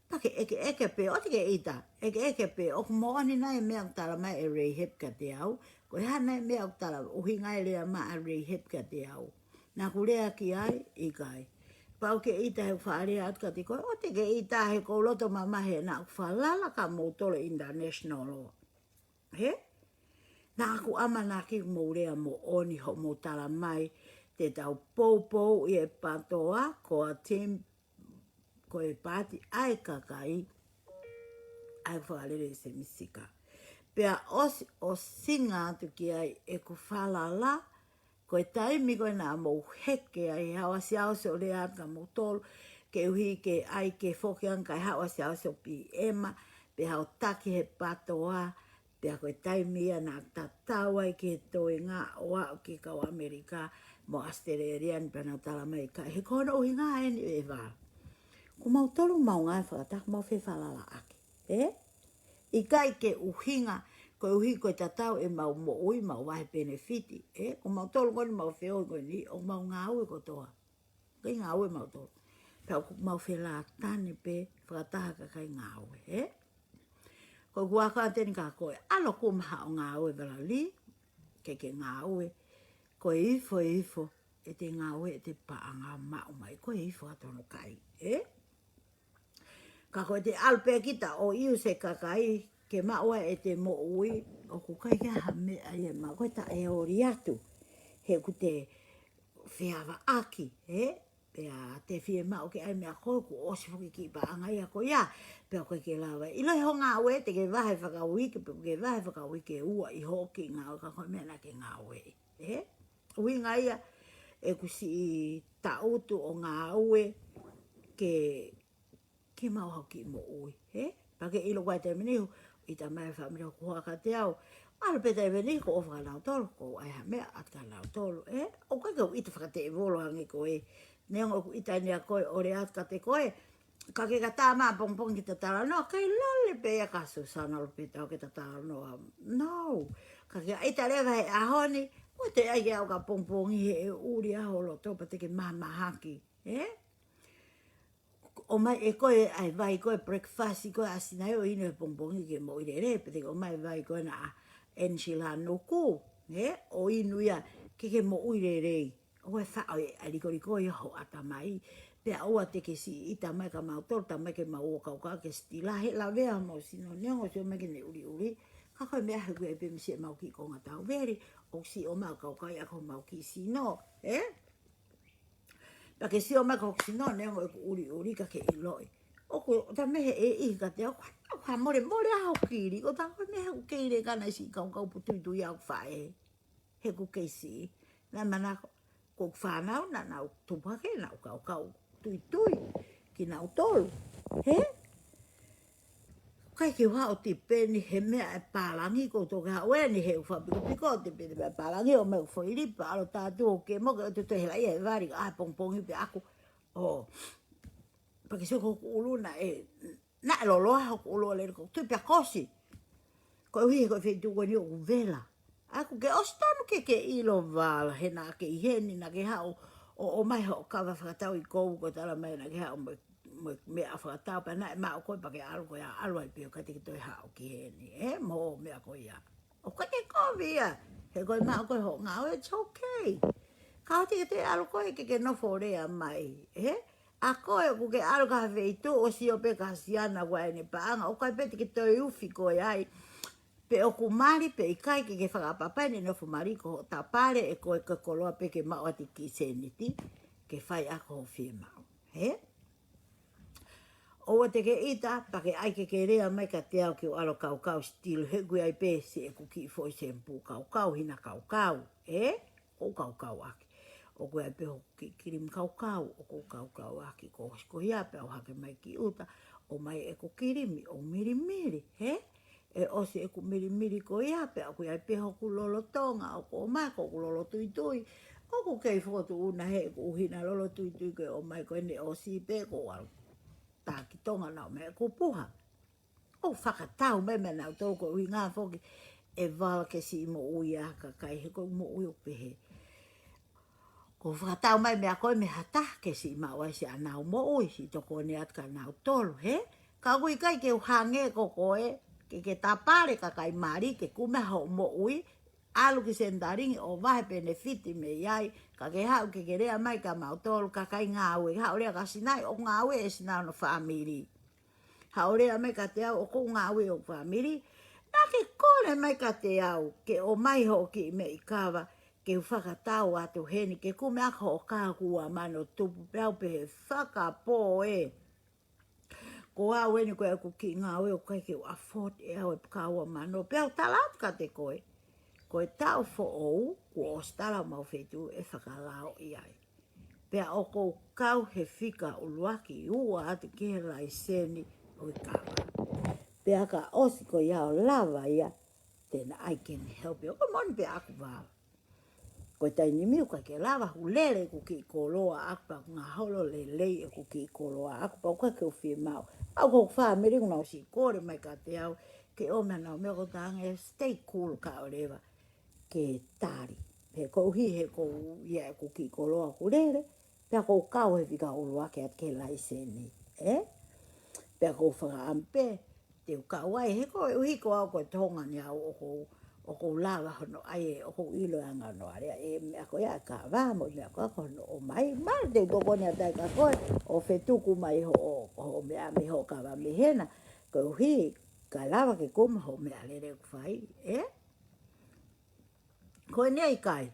Pea ke ʻekeʻeke pē, ʻoua te ke ʻita, ʻekeʻeke pē, ʻoku moʻoni nai e meʻa ʻoku tala mai ʻe Rahab kiate au, ko e hā nai e meʻa ʻoku tala, ʻuhinga e lea mai ʻa Rahab kiate au. Naʻa ku lea ki ai, ʻikai. Pau ke ʻita he ʻoku faʻa lea atu kiate koe, ʻoua te ke ʻita he ʻoku ou loto mamahi he naʻa ku falala kia moutolu international law. Hē? Naʻa ku ʻamanaki ʻoku mou lea moʻoni hoʻomou tala mai, te tau poupouʻi e PATOA, ko e team, ko e paati ʻa e kakai, ʻa e fakalele ʻi Sēmisika. Pea ʻosi, ʻosi ʻuhinga atu ki ai ʻeku falala, ko e taimi ko ē naʻa mou heke ai, haʻu ʻa Siaosi ʻo lea atu kia moutolu, koeʻuhi ke ʻai ke foki ange kae haʻu ʻa Siaosi ʻo PM, pea haʻu ʻo taki he PATOA, pea ko e taimi ia naʻa tatau ai ki he toenga ʻo aʻu ki he kau ʻAmelika mo ʻAositelēlia ni pea naʻa tala mai ʻikai. He ko hono ʻuhinga eni ʻe Val. Ko mautolu mau ngāue fakataha, mau fefalalaʻaki. Ē? ʻIkai ke ʻuhinga, koeʻuhi ko e tatau ʻemau moʻui, mau vahe penefiti. Ē? Ko mautolu ko eni mau feohi ko eni, ʻoku mau ngāue kotoa. Kakai ngāue mautolu. Pea ʻoku mau felātane pē, fakataha kakai ngāue, ē? Ko ʻeku ʻai atu eni kia koe, ʻalu ʻo kumi haʻo ngāue Valerie, ke ke ngāue. Ko e ifo, ifo, ʻete ngāue, ʻete paʻanga maʻu mai, ko e ifo atu hono kai, ē? Ka ko ʻete ʻalu pē kita ʻo ʻiu se kakai, ke maʻu ai ʻete moʻui, ʻoku ʻikai ke ʻi ai ha meʻa ia ʻe maʻu, ko e taʻeoli atu. He ʻoku te feavaʻaki, ē? Pea te fiemaʻu ke ʻai meʻa ko ē kuo ʻosi foki kiʻi paʻanga ia ko ia, pea ʻoku ʻikai ke lava. ʻIlo e hoʻo ngāue te ke vahe fakauike, pe ke vahe fakauike ua ʻi hoʻo kiʻi ngāue ka ko e meʻa naʻa ke ngāue. Ē? ʻUhinga ia ʻeku siʻi tangutu ʻo ngāue ke Ke maʻu haʻaku kiʻi moʻui, ē? Pea ke ʻilo ʻa e taimi ni, ʻita mai e fāmili ʻoku hā kiate au. ʻAlu pē taimi ni, ʻoku ou ʻofa kia nautolu, ʻoku ou ʻai ha meʻa atu kia nautolu, ē? ʻOku ʻikai ke u ʻita fakatēvolo ange koe. Neongo ʻoku ʻita eni ʻa koe, ʻo lea atu kiate koe. Ka ke ka tā mai ʻapongipongi ke ta talanoa, kei lale pē ia kia Susana Lupita ʻo ke ta talanoa. No. Ka ke ʻita leva he ʻaho ni, ʻoua te ʻai ke aʻu ki ʻapongipongi he ʻe ʻuli ʻa ho loto pea te ke mahamahaki, ē? ʻOmai ʻe koe ʻa e vai ko ē, breakfast ko ē ʻa Sinaia ʻo inu he pongipongi ke moʻui lelei, pea te ke ʻomai e vai ko ena ʻa Angela Nuku, ē? ʻO inu ia ke ke moʻui lelei. ʻOua ʻe faʻo ʻe ʻalikoli ko ia ho ʻatamai. Pea ʻoua te ke siʻi ʻita mai kia mautolu, tā mai ke mau ō kaukau ke sitila he lavea homau sino, neongo ʻosi ō mai ke ne ʻuliʻuli. Ka ko e meʻa he ʻoku ʻi ai pē mei siʻemau kiʻi konga tauveli, ʻoku siʻi ō mai ʻo kaukauʻi ʻaki homau kiʻi sino, ē? Pea ke sio mai ki hoku sino, neongo ʻeku ʻuliʻuli ka ke ʻiloʻi. ʻOku tā mai he ʻe ʻihi kiate au, ʻoku hā molemole ʻa hoku kili, ʻoku tā ko e meʻa he ʻoku kei leka naʻe siʻi kaukau putuitui ʻa hoku faʻē. He ʻoku kei siʻi. Naʻe manako, ko ʻeku fānau, naʻa nau tupu hake, nau kaukau tuitui kinautolu. Hē? ʻIkai ke u haʻu ʻo tipeni he meʻa ʻa e pālangi, ʻoku ou toki haʻu eni he ʻoku fakapikopiko ʻo tipeni meʻa pālangi, ʻomai ʻeku foʻi lipa, ʻalu ʻo tatū ʻo ke moke ʻo te toe hela ia he vali, ʻa e pongipongi pē ʻaku. ʻO, pea ke sio ki hoku ʻulu naʻe, naʻe loloa hoku ʻulu ʻo lele ko ē ʻoku tui pea kosi. Koeʻuhi he ko e feituʻu ko eni ʻoku vela. ʻA ia ʻoku ke ʻosi tonu ke ke ʻilo vala he naʻa ke ʻi heni, naʻa ke haʻu ʻo, ʻomai hoʻo kava fakatau ʻi Kōvu, ko e tala mai naʻa ke haʻu mo e, mo e meʻa fakatau pea naʻe maʻu koe pea ke ʻalu koe ʻo ʻalu ai pē ʻo ʻikai te ke toe haʻu ki heni, ē, mo e meʻa ko ia. ʻOku ʻikai ke kovi ia, he ko e maʻu ko ē hoʻo ngāue, it's okay. Ka ʻoua te ke toe ʻalu koe ke ke nofo lea mai, ē? ʻA koe ʻoku ke ʻalu ki ha feituʻu ʻo sio pē kia Siana ʻoku ʻi ai ʻene paʻanga, ʻoku ʻikai pē te ke toe ufi koe ai. Pe ʻoku mali pe ʻikai, ke ke fakaʻapaʻapaʻi ʻene nofo mali ko hoʻo tapale ʻe koe, ko e koloa pē ke maʻu atu e kiʻi sēniti ke fai ʻaki hoʻo fiemaʻu. Hē? ʻOua te ke ʻita, pea ke ʻai ke ke lea mai kiate au ke u ʻalu ʻo kaukau sitila, he ʻoku ʻi ai pē siʻeku kiʻi foʻi sēmipū kaukau, hina kaukau, ē? ʻOku ou kaukau ʻaki. ʻOku ʻi ai pē hoku kiʻi kilimi kaukau, ʻoku ou kaukau ʻaki. Kuo ʻosi ko ia pea u hake mai ki ʻuta, ʻomai ʻeku kilimi, ʻo milimili, hē? ʻE ʻosi ʻeku milimili ko ia, pea ʻoku ʻi ai pē hoku lolotonga, ʻoku ʻomai ko hoku lolo tuitui. ʻOku kei fokotuʻu na he ʻeku ʻuhinga lolo tuitui ko e ʻomai ko eni, ʻosi pē ko e ʻalu taki tonga naʻa ʻomai ʻeku puha. ʻOku fakatau mai meia nautolu, ko e ʻuhinga foki ʻe vala ke siʻi moʻui ʻa e kakai he ko e moʻui ʻoku pehē. ʻOku fakatau mai meia koe mei ha taha ke siʻi maʻu ai siʻanau moʻui, siʻi tokoni atu kia nautolu, hē? Ka ʻoku ʻikai ke u hangē ko koe, ke ke tapale kakai mali, ke kumi hoʻo moʻui, ʻalu ki Senitalingi ʻo vahe penefiti mei ai, ka ke haʻu ke ke lea mai kia mautolu kakai ngāue, haʻu lea kia Sinai ʻoku ngāue ʻe Sinai hono fāmili. Haʻu lea mai kiate au ʻoku ou ngāue ʻi hoku fāmili. Naʻa ke kole mai kiate au ke ʻomai hoʻo kiʻi meʻi kava ke u fakatau atu heni ke kumi ʻaki hoʻo kā kuo ua mano tupu, pea u pehē fakapō ē. Ko au eni ko ʻeku kiʻi ngāue ʻoku ʻikai ke u afford ʻe au e kā ua mano, pea u tala atu kiate koe. Ko e taʻu foʻou, kuo ʻosi tala homau feituʻu ʻe fakalaoʻi ai. Pea ʻoku ou kau he fika ʻuluaki ua atu ki he laiseni ʻo e kava. Pea ka ʻosi ko ia ʻo lava ia, then I can help you. ʻOku moʻoni pē ʻaku vala. Ko e taimi ni ʻoku ʻikai ke lava, ʻoku lele ʻeku kiʻi koloa ʻaku, pea ʻoku ngaholo lelei ʻeku kiʻi koloa ʻaku, pea ʻoku ʻikai ke u fiemaʻu. ʻA ia ko hoku fāmili ʻoku nau siʻi kole mai kiate au ke ʻomai ʻenau meʻa, ʻoku ou talaange stay cool kae ʻoua leva ke tali. He koeʻuhi he ʻoku ou ʻi ai ʻeku kiʻi koloa ʻoku lele, pea ʻoku ou kau he fika ʻuluaki atu ki he laiseni, ē? Pea ʻoku ou fakaʻamu pē te u kau ai, he koeʻuhi ko au ko e Tonga ni au, ʻoku ou, ʻoku ou lava hono ʻai ē, ʻoku ou ʻilo e anga hono alea e meʻa ko ia e kava mo e meʻa ko ia ko hono ʻomai. Mahalo te u tokoni atu ai kia koe ʻo fetuku mai hoʻo, hoʻo meʻa mei hoʻo kava mei hena, koeʻuhi kae lava ke kumi hoʻo meʻalele ʻoku fai, ē? Ko eni ʻikai.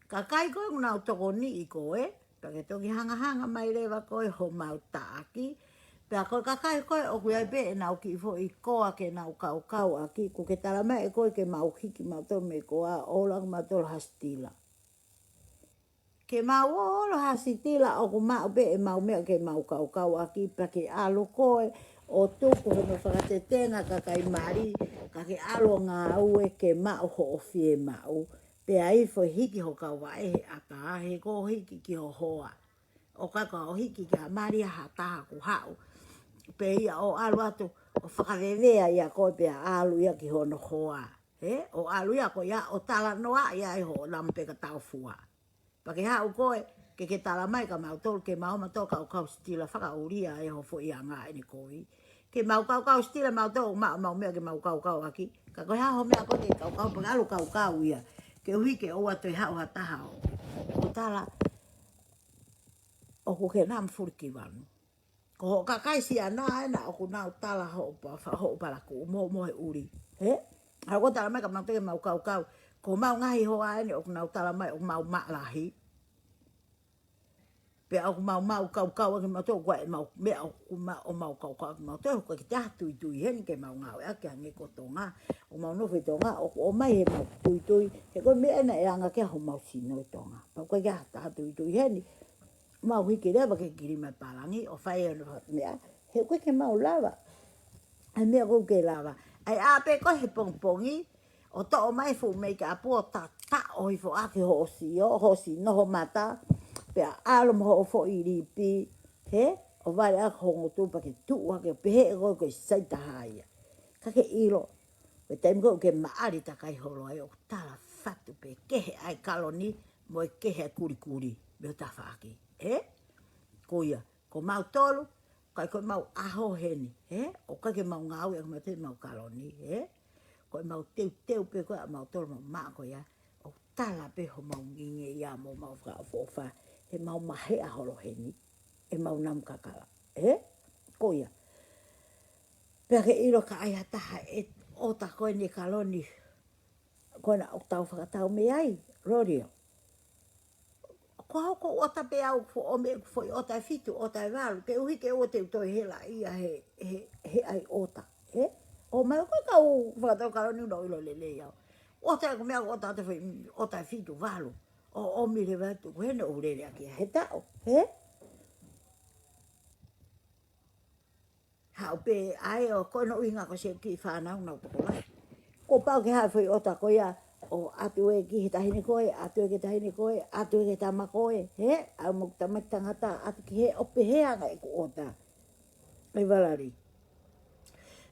Kakai ko ē ʻoku nau tokoniʻi koe, pea ke toki hangahanga mai leva koe homau taʻaki. Pea ko e kakai ko ē ʻoku ʻi ai pē ʻenau kiʻi foʻi koa ke nau kaukau ʻaki, ʻoku ke tala mai ʻe koe ke mau hiki mautolu mei he koa ʻo ʻalu ʻaki mautolu ha sitila. Ke mau ō ʻo ʻalu ha sitila ʻoku maʻu pē ʻemau meʻa ke mau kaukau ʻaki pea ke ʻalu koe ʻo tuku hono fakatetenga kakai mali, ka ke ʻalu ʻo ngāue ke maʻu hoʻo fiemaʻu. Pea ʻi he foʻi hiki ho kauvaʻe he ʻatā, he ko e hiki ki ho hoa. ʻO ka ko e hiki ki ha mali ʻa ha taha ʻoku haʻu. Pea ia ʻo ʻalu atu, ʻo fakavevea ia koe pea ʻalu ia ki hono hoa. He, ʻo ʻalu ia ko ia, ʻo talanoa ia ʻi hoʻo lampe ka tau fua. Pea ke haʻu koe, ke ke tala mai kia mautolu, ke mau mautolu kaukau sitila fakaʻulia ʻe ho foʻi anga ʻene kovi. Ke mau kaukau sitila mautolu, maʻu ʻemau meʻa ke mau kaukau ʻaki. Ka ko e hā ho meʻa ko ē ke kaukau, pea ke ʻalu kaukau ia. Koeʻuhi ke ʻoua toe haʻu ha taha ʻo, ʻo tala, ʻoku ke nā mafuli ki vanu. Ko hoʻo kakai siana ena ʻoku nau tala hoʻo pa-, fa-, hoʻo palakū mo, mo e ʻuli. He? ʻA ko e tala mai kia mautolu ke mau kaukau. Ko ʻemau ngaahi hoa eni ʻoku nau tala mai ʻoku mau maʻa lahi. Pea ʻoku mau maʻu kaukau ʻaki mautolu, ko ʻemau meʻa ʻoku mau, ʻo mau kaukau ʻaki mautolu, ko e kiʻi taha tuitui heni ke mau ngāueʻaki hangē ko Tonga. ʻOku mau nofo ʻi Tonga, ʻoku ʻomai heʻemau tuitui, he ko e meʻa ena ʻe anga ki ai homau sino ʻi Tonga. Pea ko e kiʻi taha tuitui heni, mau hiki leva ke kili mai pālangi, ʻo fai hono meʻa, he ʻoku ʻikai ke mau lava. ʻAi meʻa ʻoku ke lava. ʻAi ʻā pē koe he pongipongi, ʻo toʻo mai fuʻu meikapu ʻo tataʻo hifo ʻaki hoʻo sio, hoʻo sino, ho mata, pea ʻalu mo hoʻo foʻi lipi, he, ʻo vale ʻaki ho ngutu pea ke tuʻu hake pehē ʻe koe ko e sai taha ia. Ka ke ʻilo, ko e taimi ko ē ʻoku ke maʻali takai holo ai ʻoku tala fatu pē kehe ʻa e kaloni mo e kehe ʻa e kulikuli mei ho tafaʻaki. He? Ko ia, ko mautolu, ʻikai ko ʻemau ʻaho heni, he? ʻOku ʻikai ke mau ngāueʻaki mautolu ʻemau kaloni, he? Ko ʻemau teuteu pē ko ē ʻa mautolu ʻemau maʻa ko ia, ʻoku tala pē homau ngingi ia mo ʻemau fakaʻofoʻofa, heʻemau maheʻa holo heni, ʻemau namu kakala, he? Ko ia. Pea ke ʻilo ka ʻi ai ha taha ʻe ʻota ko eni e kaloni, ko ena ʻoku tau fakatau mei ai, Loria. Ko au ʻoku ou ʻota pē au fo-, ʻo meʻa ʻeku foʻi ʻota ʻe fitu, ʻota ʻe valu, koeʻuhi ke ʻoua te u toe hela ia he, he, he ʻai ʻota, he? ʻOmai ko e kau fakatau kaloni ʻoku nau ʻilo lelei au. ʻOta ʻeku meʻa ʻoku ʻota atu foʻi ʻota ʻe fitu valu. ʻO, ʻomi leva atu, ko heni ʻoku lele ʻaki ia he taʻu, he? Haʻu pē ʻa e ʻo ko hono ʻuhinga ko e siʻi kiʻi fānau nau tokolahi. Kuo pau ke haʻu foʻi ʻota ko ia ʻo ʻatu ē ki he taʻahine ko ē, ʻatu ē ki he taʻahine ko ē, ʻatu ē ki he tama ko ē, he? ʻAu mo e tamaki tangata ʻatu ki he ʻo pehē ange ʻeku ʻota. ʻE Valali.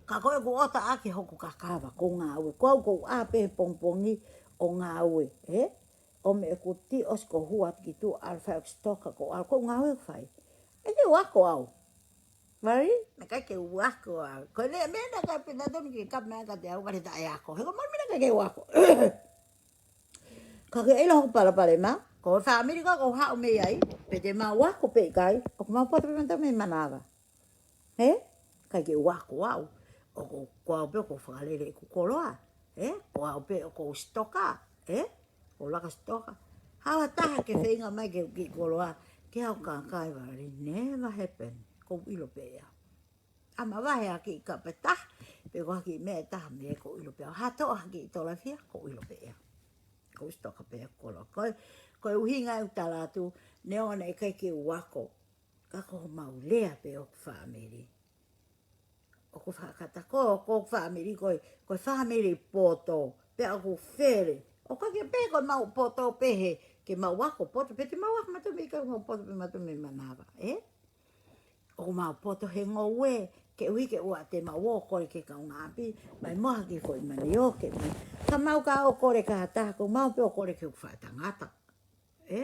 Ka ko ʻeku ʻota ʻaki hoku kakava, ko e ngāue. Ko au ʻoku ou ʻā pē he pongipongi ʻo ngāue, he? ʻO meʻa ʻeku tī ʻosi ko e hū atu ki tuʻa ʻalu fai ʻeku sitoka ko au, ko e ngāue ʻoku fai. ʻIkai ke u ako au. Valali, naʻe ʻikai ke u ako au. Ko e meʻa naʻe ʻikai pē naʻa tonu ke kapa mai kiate au, vale taʻe ako. He ko e meʻa naʻe ʻikai ke u ako. Ka ke ʻilo hoku palopalema, ko e fāmili ko ē ʻoku ou haʻu mei ai, pe te mau ako pe ʻikai, ʻoku mau poto pē mautolu mei manava. He? ʻIkai ke u ako au. ʻOku, ko au pē ʻoku ou fakalele ʻeku koloa. He? Ko au pē ʻoku ou sitoka. He? ʻOku ou laka sitoka. Haʻu ha taha ke feinga mai ke u kiʻi koloa. Ke au kakai, Valali, never happen. ʻOku ou ʻilo pē ia. ʻA mavahe ha kiʻi kapa ʻe taha, pe ko ha kiʻi meʻa ʻe taha mei ai ʻoku ou ʻilo pē au. Ha toʻo ha kiʻi tolafia, ʻoku ou ʻilo pē ia. ʻOku ou sitoka pē ʻeku koloa. Ko e, ko e ʻuhinga ʻeku tala atu, neongo naʻe ʻikai ke u ako. Ka ko homau lea pē ʻoku fāmili. ʻOku fakata ko, ko e fāmili ko e, ko e fāmili poto, pea ʻoku fele. ʻOku ʻikai ke pehē ko ʻemau poto pehē, ke mau ako poto, pe te mau ako mautolu mei, ʻikai, mau poto pē mautolu mei manava, ē? ʻOku mau poto he ngoue, koeʻuhi ke ʻoua te mau ō ʻo kole ki he kaungāʻapi, mai mo ha kiʻi foʻi manioke mai. Ka mau ka ō ʻo kole ki ha taha, ko mau pē ō ʻo kole ki hoku faʻētangata. Ē?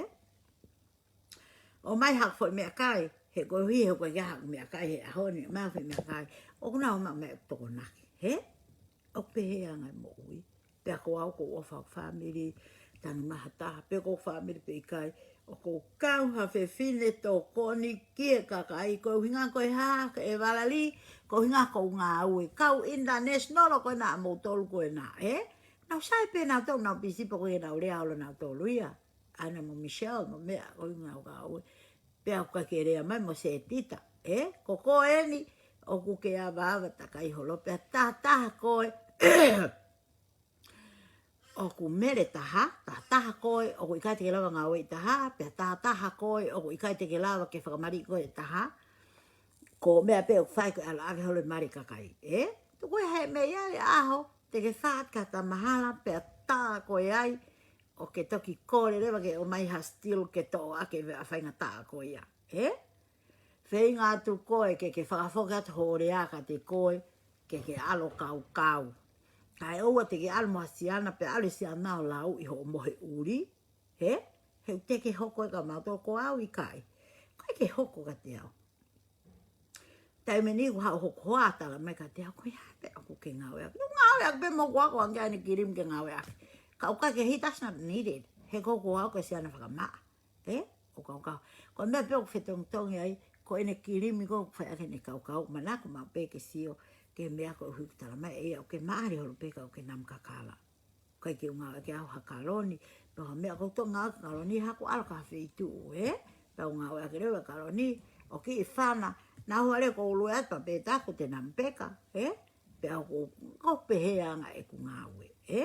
ʻOmai haku foʻi meʻakai, he koeʻuhi he ʻoku ʻikai haku meʻakai he ʻaho ni, ʻomai foʻi meʻakai, ʻoku nau ō mai ʻo tokonaki, he? ʻOku pehē anga e moʻui. Pea ko au ʻoku ou ʻofa hoku fāmili, tanumahataha, pe ko hoku fāmili pe ʻikai, ʻoku ou kau ha fefine tokoni ki he kakai, ko e ʻuhinga ko e hā, ʻe Valali, ko e ʻuhinga ʻoku ou ngāue, kau international ko ena ʻa moutolu ko ena, ē? Nau sai pē nautolu, nau pisi pē ko ē nau lea ʻo nautolu ia. ʻAna mo Michelle, mo meʻa, ko e ʻuhinga ʻoku ou ngāue. Pea ʻoku ʻikai ke lea mai mo Setita, ē? Ko koe eni, ʻoku ke avaava takai holo, pea tahataha koe. ʻoku mele taha, taha taha koe, ʻoku ʻikai te ke lava ngāueʻi taha, pea taha taha koe, ʻoku ʻikai te ke lava ke fakamaliʻi koe ʻe taha. Ko e meʻa pē ʻoku fai ko e ʻalu ʻave holo e mali ʻa e kakai, ē? Tuku e he meʻa ia ʻi he ʻaho, te ke fā atu ki ha tamahala, pea tā koe ai, ʻo ke toki kole leva ke ʻomai ha steel ke toʻo ʻaki e veʻe faingataʻa ko ia, ē? Feinga atu koe ke ke fakafoki atu ho lea kiate koe, ke ke ʻalu ʻo kaukau. Kae ʻoua te ke ʻalu mo ha siana, pea ʻalu e siana ʻo lauʻi hoʻo mohe ʻuli, ē? He ʻoku te ke hoko ē kia mautolu, ko au ʻikai. ʻIkai ke hoko kiate au. Taimi ni kuo haʻu hoku hoa ʻo tala mai kiate au, ko e hā pē ʻoku ke ngāueʻaki? ʻOku ngāueʻaki pē mo hoku ako ange ʻene kilimi ke ngāueʻaki. Ka ʻoku ʻikai ke, he does not need it. He ko hoku hoa ko e siana fakamaʻa. Ē? ʻO kaukau. Ko e meʻa pē ʻoku fetongitongi ai, ko ʻene kilimi ko ē ʻoku fai ʻaki ʻene kaukau, manako maʻu pē ke sio ki he meʻa koeʻuhi ʻoku tala mai ʻe ia ʻoku ke maʻali holo pē ka ʻoku ke namu kakala. ʻIkai ke u ngāueʻaki au ha kaloni, pe ko ha meʻa, ʻoku ou toki ngāueʻaki e kaloni he ʻoku ou ʻalu ki ha feituʻu, ē? Pea u ngāueʻaki leva e kaloni, ʻo kiʻi fana, naʻa ku ʻalu ʻo ulu atu pea pehē ʻoku te namu peka, ē? Pea ʻoku, ʻoku pehē ange ʻeku ngāue, ē?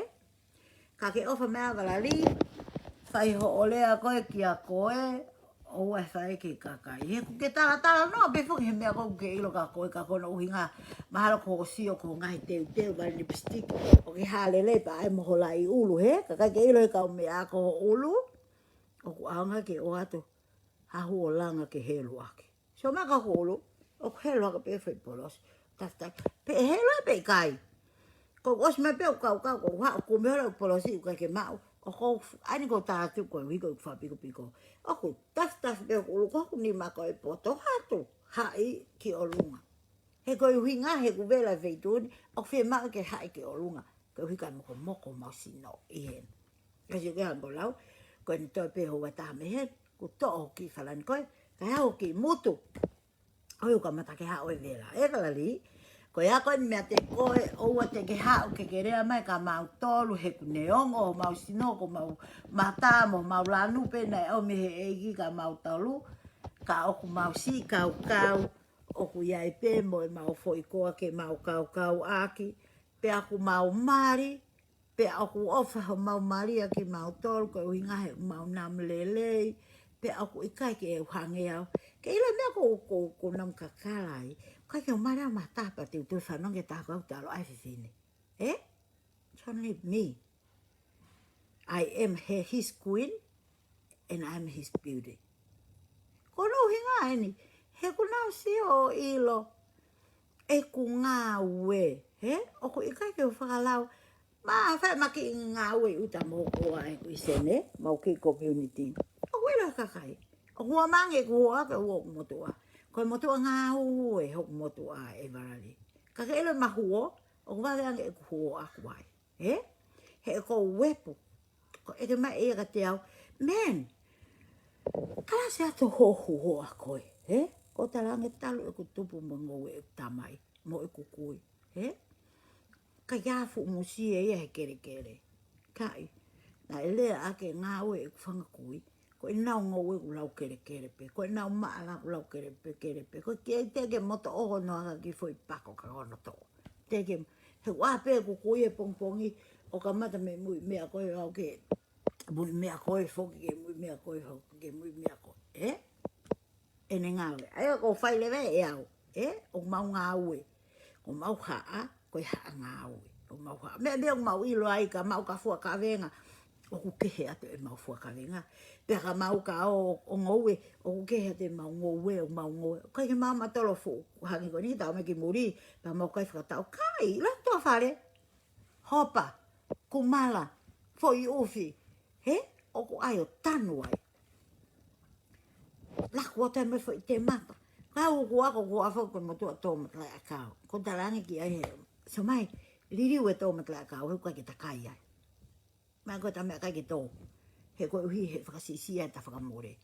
Ka ke ʻofa mai ā Valali, fai hoʻo lea ko ē kia koe, ʻoua ʻe fai ki he kakai. He ʻoku ke talatala noa pē foki he meʻa ko ē ʻoku ke ʻilo kia koe, ka ko hono ʻuhinga, mahalo ko hoʻo sio ki hoʻo ngaahi teuteu, vale lipstick, ʻoku ke hā lelei pea ʻai mo ho lai ʻulu, he? Ka ʻikai ke ʻilo he kaumeʻa ko ho ʻulu, ʻoku ʻaonga ke ʻoatu ha huo langa ke helu ʻaki. Sio mai ki hoku ʻulu, ʻoku helu hake pē foʻi polosi. Tafatafa. Pe ʻe helu ai pe ʻikai. Ko u ʻosi mai pē ʻo kaukau, ko u haʻu ʻo kumi holo e polosi ʻoku ʻikai ke maʻu. ʻOku ou f-, ʻai ni ko u tā atu koeʻuhi ko ʻeku fakapikopiko. ʻOku tafatafa pē hoku ʻulu, ko hoku nima ko e poto atu. Haʻi ki ʻolunga. He ko e ʻuhinga, he ʻoku vela e feituʻu ni, ʻoku fiemaʻu ke haʻi ki ʻolunga. Koeʻuhi kae mokomoko homau sino ʻi heni. Ka sio ki he angolau, ko eni toe pē houa ʻe taha mei heni, kuo toʻo hoku kiʻi falani ko ē, kae haʻu hoku kiʻi mutu. ʻOi, ʻoku kamata ke haʻu e vela. ʻE Valali, ko ia ko eni meiate koe, ʻoua te ke haʻu ke ke lea mai kia mautolu, he ʻoku neongo homau sino, ko homau mata mo homau lanu pē naʻe ʻomi ʻe he ʻEiki kia mautolu, ka ʻoku mau siʻi kaukau, ʻoku ʻi ai pē mo ʻemau foʻi koa ke mau kaukau ʻaki, pea ʻoku mau mali, pea ʻoku ʻofa homau mali ʻaki kimautolu, ko e ʻuhinga he ʻoku mau namu lelei, pea ʻoku ʻikai ke u hangē au. Ke ʻilo e meʻa ko, ko, ko u namu kakala ai, ʻikai ke u mali au mata pea te u toe fanongo ki he taha ko ē ʻoku tala ʻe he fefine. Ē? It's only me. I am her, his queen, and I am his beauty. Ko hono ʻuhinga eni, he ʻoku nau sio ʻo ʻilo ʻeku ngāue, he? ʻOku ʻikai ke u fakalau, ma fai ma kiʻi ngāue ʻi ʻuta mo hoku hoa ʻeku ʻi Sene, mo hoku kiʻi community. ʻOku ʻilo e kakai. ʻOku ua mange ʻeku hoa ke ua hoku motuʻa. Ko e motuʻa ngāue hoku motuʻa ʻe Valali. Ka ke ʻilo e mahuo, ʻoku vave ange ʻeku hoa ʻaku ai. Ē? He ko e uepu. Ko e ʻeke mai ʻe ia kiate au, man, kalasi atu hoʻo hoa ko ē, ē? Ko u talaange talu ʻeku tupu mo e ngoue ʻeku tamai, mo ʻeku kui, ē? ʻIkai ha fuʻu musie ia he kelekele. ʻIkai, naʻe lea ʻaki e ngāue ʻeku fanga kui, ko ʻenau ngoue ʻoku lau kelekele pē, ko ʻenau maʻala ʻoku lau kele pē, kele pē. Ko e kiʻi teʻeki ke moto ʻoho noa ka kiʻi foʻi pako ka ono toʻo. Teʻeki ke, he ʻoku ʻā pē ʻeku kui he pongipongi, ʻo kamata mei he muiʻi meʻa ko ē ʻo aʻu ki he muiʻi meʻa ko ē foki, ki he muiʻi meʻa ko ē foki, ki he muiʻi meʻa ko ē, ē? ʻEne ngāue. ʻA ia ko u fai leva ʻe au, ē? ʻOku mau ngāue. ʻOku mau haʻa, ko e haʻa ngāue. ʻOku mau haʻa. Meʻa, meʻa ʻoku mau ʻilo ai ka mau ka fua kavenga, ʻoku kehe atu ʻemau fua kavenga. Pea ka mau ka ō, ʻo ngoue, ʻoku kehe atu ʻemau ngoue, ʻoku mau ngoue. ʻIkai ke mau matolo fuʻu, hangē ko eni, tau mai ki muli, pea mau kai fakatau, kai, ʻi loto fale. Hopa, kumala, foʻi ʻufi, he? ʻOku ʻai ʻo tanu ai. Laku atu ai mo e foʻi temata. Ka u ʻoku ako, ʻoku ako ko e motuʻa tō matalaʻiʻakau. Ko u talaange ki ai he, sio mai, liliu e tō matalaʻiʻakau, he ʻoku ʻikai ke ta kai ai. Mai ko e ta meʻakai ke tō. He koeʻuhi he fakasiʻisiʻi ʻa e ta fakamole.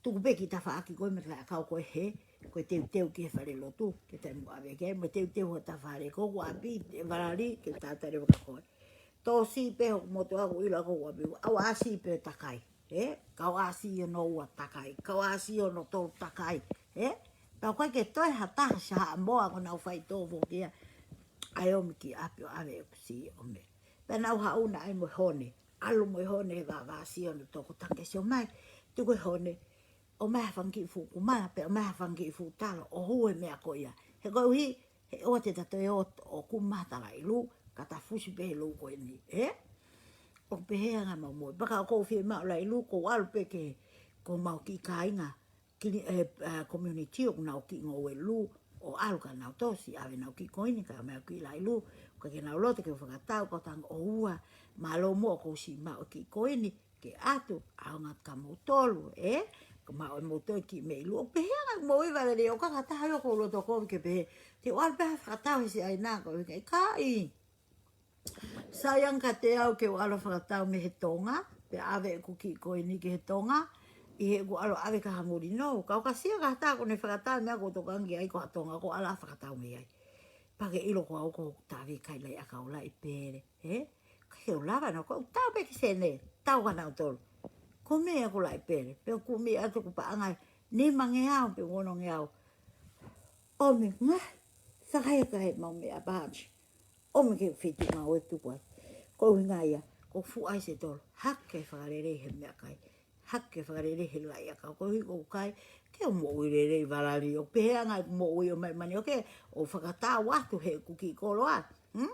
Tuku pē ki tafaʻaki ko e matalaʻiʻakau ko ē he, ko e teuteu ki he falelotu, ke ta mo ʻave ki ai, mo e teuteu ho ta fale, ko hoku ʻapi, ʻe Valali, ke ta tale vaka ko ē. Tō siʻi pē hoku motuʻa ʻoku ʻilo ko hoku ʻapi, ʻoua siʻi pē ta kai. Ē? Kau ʻā siʻi hono ua ta kai, kau ʻā siʻi hono tolu ta kai. Ē? Pea ʻoku ʻikai ke toe ha taha Samoa ʻoku nau faitō foki ia. ʻAi ʻo ʻomi ki ʻapi ʻo ʻave ʻeku siʻi ʻo meʻa. Pea nau haʻu naʻe ʻi ai mo e hone. ʻAlu mo e hone he vāvāsio ʻo tokotaha ke sio mai. Tuku e hone, ʻomai ha fanga kiʻi fuʻu kumala, pea ʻomai ha fanga kiʻi fuʻu talo, ʻo hū he meʻa ko ia. He koeʻuhi, he ʻoua te ta toe ō ʻo kumi ha laʻi lū, ka ta fusi pē he lū ko eni, ē? ʻOku pehē ʻa e ngaahi moʻui. Pea ka ʻoku ou fiemaʻu laʻi lū, ʻoku ou ʻalu pē ki he, ko homau kiʻi kāinga, kili, ē, ē, community ʻoku nau kiʻi ngoue lū, ʻo ʻalu ka nau tosi, ʻave ʻenau kiʻi koini, kae ʻomai ʻeku kiʻi laʻi lū, ʻoku ʻikai ke nau loto ke u fakatau, ka u talaange ʻoua, mālō muʻa ʻoku ou siʻi maʻu e kiʻi koini, ke ʻatu, ʻaonga atu kia moutolu, ē? Ka maʻu ʻe moutolu e kiʻi meʻi lū. ʻOku pehē ʻa e ngaahi moʻui Valeli, ʻoku ʻikai ha taha ia ʻoku ou loto kovi ke pehē, te u ʻalu pē ʻo fakatau he Siaina, ko e ʻikai. Sai ange kiate au ke u ʻalu ʻo fakatau mei he Tonga, pea ʻave ʻeku kiʻi koini ki he Tonga, ʻi heʻeku ʻalu ʻo ʻave ki ha nguli nou. Ka ʻoku ʻikai ke ʻi ai ha taha ʻoku ne fakatau e meʻa ʻoku ou tokanga ki ai, ko ha Tonga ʻoku ou ʻalu ʻo fakatau mei ai. Pea ke ʻilo ko au ʻoku ou taʻe ʻikai laʻi ʻakau, laʻi pele, ē? Ka he ʻoku lava naʻa ku tau pē ki he sene, tau kia nautolu. Ko e meʻa ko e laʻi pele, pea u kumi atu ʻeku paʻanga ʻe nimangeau pe onongeau. ʻOmi ngaahi, sakaia ka he mau meʻa pāti. ʻOmi ke fitu ngāue tuku ai. Ko e ʻuhinga ia, ko e fuʻu ʻai se tolo, hake fakalelei he meʻakai. Hake fakalelei he laʻi ʻakau, koeʻuhi ʻoku ʻikai ke u moʻui lelei Valeli. ʻOku pehē ʻa e ngaahi moʻui ʻo e manioke, ʻo fakatau atu heʻeku kiʻi koloa. Hmm?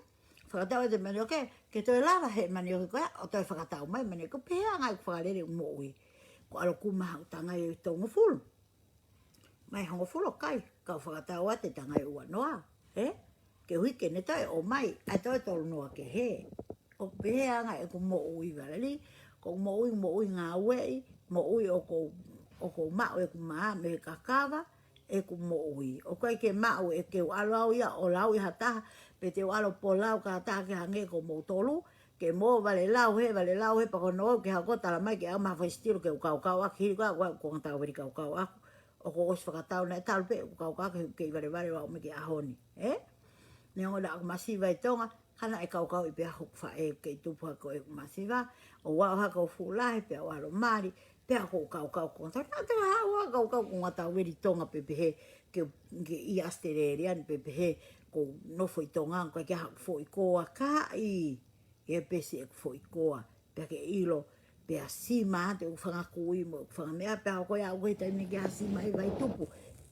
Fakatau atu e manioke, ke toe lava he manioke ko ia, ʻo toe fakatau mai manioke, ʻoku pehē ʻa e ngaahi fakalele moʻui. Ko e ʻalu ʻo kumi ha tangai ʻe tolungofulu. Mai hongofulu ʻikai, ka u fakatau atu e tangai ʻe uanoa, ē? Koeʻuhi ke ne toe ʻomai, ʻa e toe tolunoa kehe. ʻOku pehē ʻa e ngaahi ʻeku moʻui Valeli, ko e moʻui, moʻui ngāueʻi, moʻui ʻoku ou, ʻoku ou maʻu ʻeku mā mei he kakava, ʻeku moʻui. ʻOku ʻikai ke maʻu ʻe ke u ʻalu au ia ʻo lauʻi ha taha, pe te u ʻalu ʻo polau ki ha taha ke hangē ko moutolu, ke mo Valelau he, Valelau he, pea ko hono ō ke haʻu ʻo tala mai ke ʻomai ha foʻi sitilo ke u kaukau ʻaki, hili ko ia ʻoku ou konga tau veri kaukau ʻaku. ʻOku ou ʻosi fakatau naʻe talu pē ʻeku kaukau ke, ke valevale ʻo aʻu mai ki he ʻaho ni, ē? Neongo naʻa ku masiva ʻi Tonga, ka naʻe kaukauʻi pē ʻe hoku faʻē kei tupu hake ʻeku masiva, ʻo aʻu hake ʻo fuʻu lahi pea u ʻalu ʻo mali, pea ʻoku ou kaukau konga tau, naʻa te haʻu ʻo kaukau konga tau veri Tonga pē pehē, ke, ke ʻi ʻAositelēlia ni pē pehē, ʻoku ou nofo ʻi Tonga, ʻoku ʻikai ke haʻu foʻi koa kaʻi. ʻE pesi ʻeku foʻi koa, pea ke ʻilo, pea sima atu ʻeku fanga kui mo ʻeku fanga meʻa, pea ʻoku ʻikai ke u ʻi ai ha taimi ke u sima ʻi Vaitupu.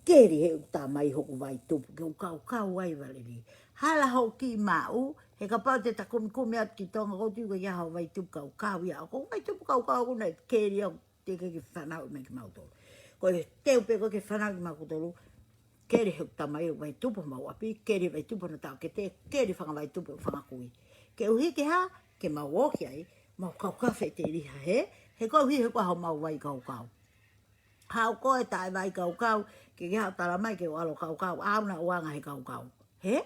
Keli heʻeku tamai hoku Vaitupu, ke u kaukau ai Valeli. Hala hoʻo kiʻi maʻu, he kapau te ta kumikumi atu ki Tonga ʻoku ou tui ʻoku ʻikai ke ʻi ai haʻo Vaitupu kaukau ia, ʻoku ou Vaitupu kaukau ʻoku ne keli au te ke ke fanauʻi mai kimautolu. Ko e teu pē ko ē ke fanauʻi kimautolu, keli heʻeku tamai ʻo Vaitupu homau ʻapi, keli Vaitupu hono taʻokete, keli fanga Vaitupu ʻeku fanga kui. Koeʻuhi ke hā, ke mau ō ki ai, mau kaukau feteliha he, he koeʻuhi he ko e hā homau vai kaukau. Haʻu koe taʻe vai kaukau, ke ke haʻu ʻo tala mai ke u ʻalu ʻo kaukau, ʻa au naʻa ku anga he kaukau. He?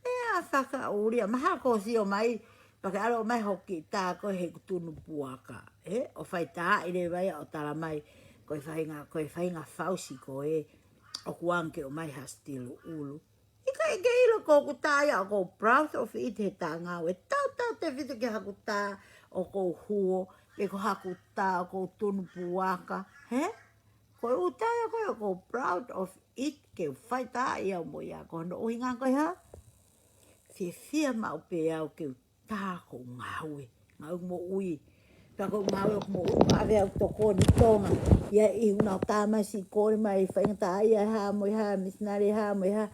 Meʻa fakaʻulia, mahalo ko e sio mai, pea ke ʻalu mai hoki tā ko ē heʻeku tunu puaka. He? ʻO faitaaʻi leva ia ʻo tala mai, ko e faʻahinga, ko e faʻahinga fausi ko ē, ʻoku anga ke ʻomai ha sitilo ʻulu. ʻIkai ke ʻilo ko ʻeku tā ia ʻoku ou proud of it he tā ngāue. Tautautefito ki haku tā ʻoku ou huo, pe ko haku tā ʻoku ou tunu puaka. He? Ko ʻeku tā ia ko ē ʻoku ou proud of it ke u faitaaʻi au mo ia ko hono ʻuhinga ko e hā? Fiefia maʻu pē au ke u tā ko ʻeku ngāue. Ngāue moʻui. Pea ko ʻeku ngāue ʻoku moʻui, ʻave au tokoni Tonga. ʻI ai ʻi he ʻū nau tā mai siʻi kole mai, faingataʻaʻia ʻe hā mo e hā, misinale ʻe hā mo e hā.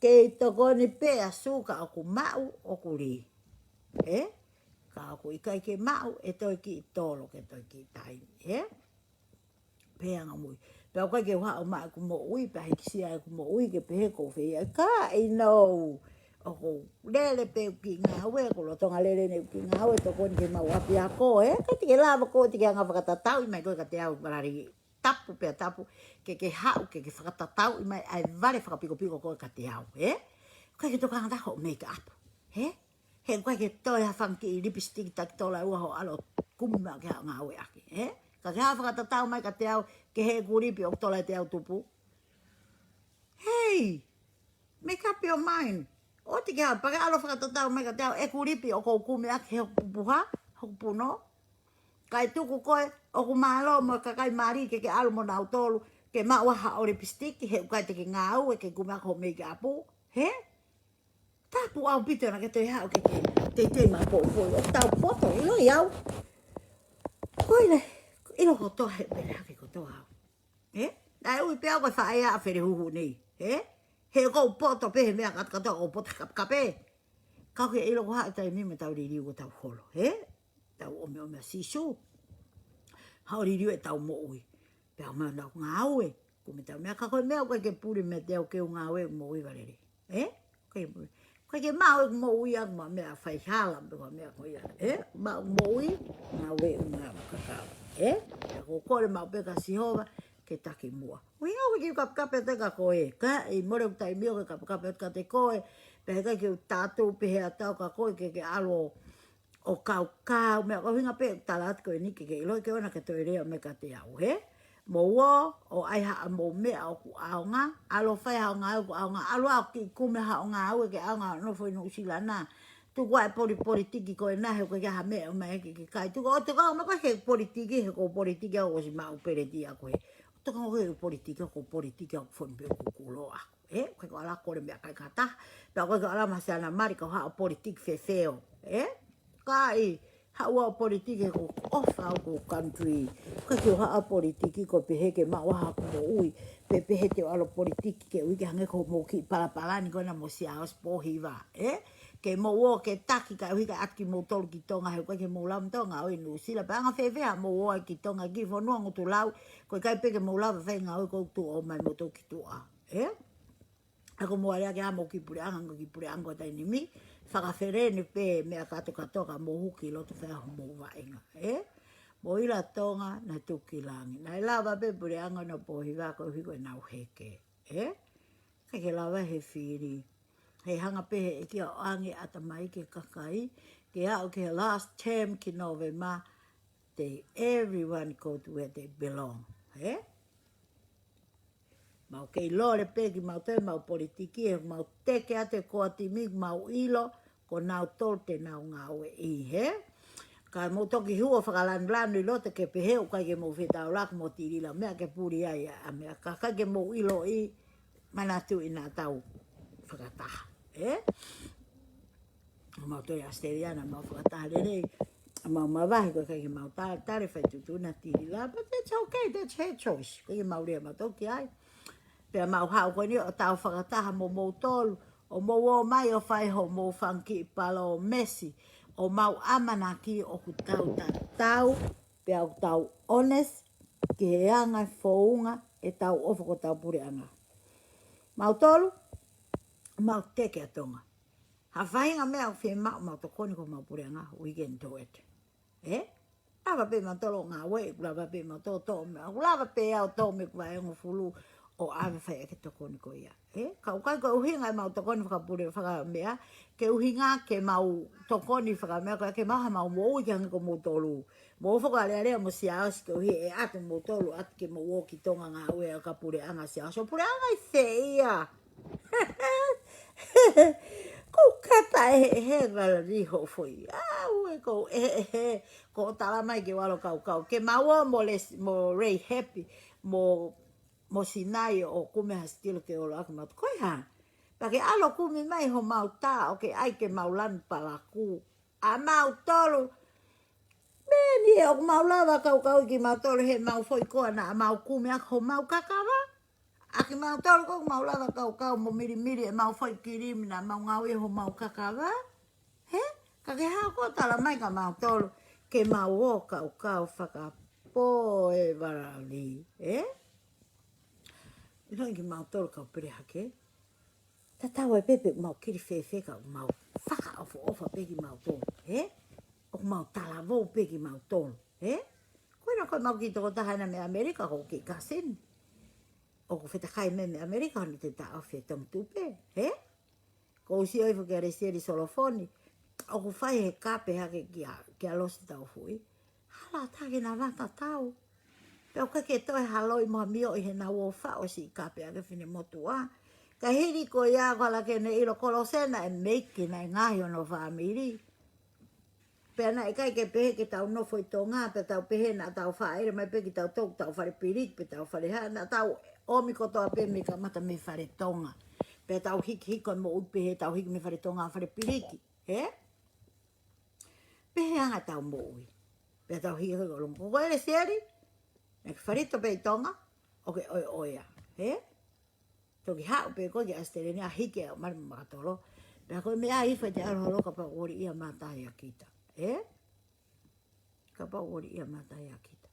Kei tokoni pē ʻa Suka ʻoku maʻu ʻoku lī. Ē? Ka ʻoku ʻikai ke maʻu, ʻe toe kiʻi tolo ke toe kiʻi taimi. Ē? Pea ngaahi moʻui. Pea ʻoku ʻikai ke u haʻu ʻo maʻu ʻeku moʻui, pea hikisia ʻeku moʻui ke pehē ʻoku ou fai ia. Ka ʻi nau. ʻOku ou lele pē ʻeku kiʻi ngāue, ʻoku ou lolotonga lele ʻeku kiʻi ngāue, tokoni ki homau ʻapiako, ē? Ka te ke lava ko ē te ke hanga ʻo fakatatauʻi mai ko ē kiate au Valeli. Tapu pea tapu, ke ke haʻu, ke ke fakatatauʻi mai ʻa e vale fakapikopiko ko ē kiate au, ē? ʻOku ʻikai ke tokanga ha taha hoʻo make up, ē? He ʻoku ʻikai ke toe ha fanga kiʻi lipstick taki tola ua hoʻo ʻalu ʻo kumi mai ke haʻu ʻo ngāueʻaki, ē? Ka ke haʻu ʻo fakatatau mai kiate au, ki heʻeku lipi ʻoku tola ʻe teau tupu. Hei! Make up your mind. ʻOua te ke haʻu, pea ke ʻalu ʻo fakatatau mai kiate au, ʻeku lipi ʻoku ou kumi ʻaki he hoku puha, hoku puno. Kae tuku koe, ʻoku mālō mo e kakai mali ke ke ʻalu mo nautolu, ke maʻu ʻa haʻo lipstick, he ʻoku ʻikai te ke ngāue, ke kumi ʻaki hoʻo make up, he? Tapu ʻaupito naʻa ke toe haʻu ke ke Teitei maʻu poʻipoʻi, ʻoku tau poto, ʻiloʻi au. Ko e ʻilo kotoa he pele hake kotoa au. Ē? Naʻe ui pē au ko e faʻē ʻa Felehuhu nei. Ē? He ʻoku ou poto pē he meʻa kātoa, kātoa ʻoku ou poto he kapekape. Ka ʻoku ke ʻilo ko e hā e taimi mo tau liliu ko tau holo. Ē? Tau ʻomeʻome ʻa Sīsū. Haʻu ʻo liliu ʻetau moʻui. Pea ʻomai ʻetau ngāue. Ko e meʻa tau meʻa ka ko e meʻa ʻoku ʻikai ke puli meiate au ke u ngāue moʻui valele. Ē? ʻIkai ke, ʻikai ke maʻu ʻeku moʻui ʻaku maʻu meʻa faihala, pe ko e meʻa ko ia. Ē? Maʻu moʻui, ngāue ʻeku ngāue kakau. Ē? Pea ʻoku ou kole maʻu pē kia Sihova, ke taki muʻa. ʻUhinga ʻoku ʻikai ke u kapekape atu kia koe, ka ʻi he mole ʻeku taimi ʻo ke kapekape atu kiate koe, pea ʻikai ke u tātou pehē atu au kia koe, ke ke ʻalu ʻo ʻo kaukau, meʻa ko e ʻuhinga pē ʻeku tala atu ko eni ke ke ʻiloʻi ke ʻoua naʻá ke toe lea mai kiate au, hē? Mou ō, ʻo ʻai haʻamou meʻa ʻoku ʻaonga, ʻalu ʻo fai haʻo ngāue ʻoku ʻaonga, ʻalu ʻo kiʻi kumi haʻo ngāue ke ʻaonga ʻo nofo ʻi Nuʻusila na. Tuku ā e poli-, politiki ko ena he ʻoku ʻikai ha meʻa ʻomai ke ke kai. Tuku ā, tuku ā, ʻomai ko e politiki, he ko e politiki au ʻosi maʻu peleti ʻaku hē. Tuku ā ko e politiki, ko e politiki au fon pe ʻoku kulo ʻaku. Ē, ʻoku ʻikai ke u ala kole meʻakai ki ha taha. Pea ʻoku ʻikai ke u ala masiʻi ana mali ka u haʻu ʻo politiki fefeo. Ē? Ka ʻi, haʻu ʻo politiki he ʻoku ou ʻofa au ki hoku country. ʻIkai ke u haʻu ʻo politiki ko e pehē ke maʻu ai haku moʻui. Pe pehē te u ʻalu ʻo politiki ke ui ke hangē ko hoʻomou kiʻi palapala ni ko ena mo Siaosi Pōhiva. Ē? Ke mou ō ke taki kae ʻuhi kae ʻatu kimoutolu ki Tonga he ʻoku ʻikai ke mou lava ʻo ngāue ʻi Nuʻusila. Pea anga fēfē haʻamou ō ai ki Tonga ki fonua ngutulau. ʻOku ʻikai pē ke mou lava fai ngāue ʻoku tuʻu ʻomai moutolu ki tuʻa. Ē? ʻA ko mou ʻalu ʻo ke ʻai haʻamou kiʻi puleʻanga, ko e kiʻi puleʻanga ko e taimi ni. Fakafeleni pē meʻa kātoa kātoa ka mou huki ʻi loto fai homou vaʻinga. Ē? Mou ʻilo Tonga, naʻe tuku ki langi. Naʻe lava pē puleʻanga ʻo Pōhiva koeʻuhi ko ʻenau heke. Ē? ʻIkai ke lava he fili. He hanga pē he ʻEiki ʻo ʻoange ʻatamai ki he kakai. Ke aʻu ki he last term ki November. They everyone go to where they belong. Ē? Mau kei lole pē kimautolu ʻemau politiki, ʻemau teke atu e koa timi, mau ʻilo, ko nautolu te nau ngāueʻi, hē? Ka mou toki hū ʻo fakalanulanu ʻi loto ke pehē ʻoku ʻikai ke mou fetaulaki mo Tilila, meʻa ke puli ai ʻa meʻa ka ʻikai ke mou ʻiloʻi, manatuʻi naʻa tau fakataha, hē? Mau toe ʻAositelēlia naʻa mau fakataha lelei. Mau mavahe ko e ʻikai ke mau tale, tale fai tuʻutuʻuni ʻa Tilila, but that's okay, that's her choice. ʻIkai ke mau lea mautolu ki ai. Pea mau haʻu ko eni ʻo tau fakataha mo moutolu. ʻO mou ō mai ʻo fai hoʻomou fanga kiʻi palōmesi. ʻO mau ʻamanaki ʻoku tau tatau. Pea ʻoku tau honest ki he anga e founga ʻetau ʻofa ki hotau puleʻanga. Mautolu, mau teke ʻa Tonga. Ha faʻahinga meʻa ʻoku fiemaʻu mau tokoni ki homau puleʻanga, we can do it. Ē? Lava pē mautolu ʻo ngāue, ʻoku lava pē mautolu ʻo toʻo meʻa, ʻoku lava pē au ʻo toʻo mei heʻeku vaʻe hongofulu ʻo ʻave fai ʻaki e tokoni ko ia. Ē? Ka ʻoku ʻikai ko e ʻuhinga ʻemau tokoni fakapule fakameʻa, ke ʻuhinga ke mau tokoni fakameʻa, ko e ke mau haʻamau moʻui ke hangē ko moutolu. Mou fakaʻaleʻalea mo Siaosi koeʻuhi ʻe ʻatu moutolu ʻatu ke mou ō ki Tonga ngāue ʻa e kau puleʻanga Siaosi. ʻO puleʻanga ʻi fē ia? Ko e kata ʻe he, he valali hoʻo foʻi. ʻAuē ko e, he, he, ko e tala mai ke u ʻalu ʻo kaukau. Ke mau ō mo Lesi, mo Ray Happy, mo, mo Sinai ʻo kumi ha sitilo ke olo ʻaki mautolu. Ko e hā? Pea ke ʻalu ʻo kumi mai homau tā ʻo ke ʻai ke mau lanu palaku. ʻA mautolu. Meni ē, ʻoku mau lava kaukau kimautolu heʻemau foʻi koa naʻa mau kumi ʻaki homau kakava. ʻA kimautolu ko ʻoku mau lava kaukau mo milimili ʻemau foʻi kilimi naʻa mau ngāueʻi homau kakava. Hē? Ka ke haʻu ʻo tala mai kia mautolu ke mau ō kaukau fakapō e valali. Ē? ʻIloʻi kimautolu kau pele hake. Tatau ai pē pe ʻoku mau kili fēfē ka ʻoku mau fakaʻofoʻofa pē kimautolu, hē? ʻOku mau talavou pē kimautolu, hē? Ko ena ko ʻemau kiʻi tokotaha ena mei ʻAmelika, ko e kiʻi kasini. ʻOku fetakai mei, mei ʻAmelika, ʻoku ne te taʻofi e Tonga Tupe, hē? Ko u sio ifo kia Lesieli Solofoni, ʻoku fai he kape hake kia, kia Losi Taufuʻi. Hala taki na vata tau. Pea ʻoku ʻikai ke toe haloi mo ha mioʻi heʻenau ō faʻo siʻi kape ʻa e finemotuʻa. Ka hili ko ia ko hala ke ne ʻilo Kolose naʻe meiki naʻe ngaohi hono fāmili. Pea naʻe ʻikai ke pehē ke tau nofo ʻi Tonga, pea tau pehē naʻa tau fāʻele mai pē kitautolu, tau fale piliki, pe tau fale hā, naʻa tau ʻomi kotoa pē mei kamata mei fale Tonga. Pea tau hikihiki ko e moʻui pehē, tau hiki mei fale Tonga, fale piliki. Hē? Pehē ange ʻetau moʻui. Pea tau hiki ko e longo. Ko e Lesieli, naʻe ke faleto pē ʻi Tonga, ʻoku ke ʻoiʻoi ia. Hē? Toki haʻu pē koe ki ʻAositelēlia, hiki ʻa e mali makatolo. Pea ko e meʻa ia ʻe fai te ʻalu holo kapau ʻoku ʻikai mātahi ʻa kita. Hē? Kapau ʻoku ʻikai mātahi ʻa kita.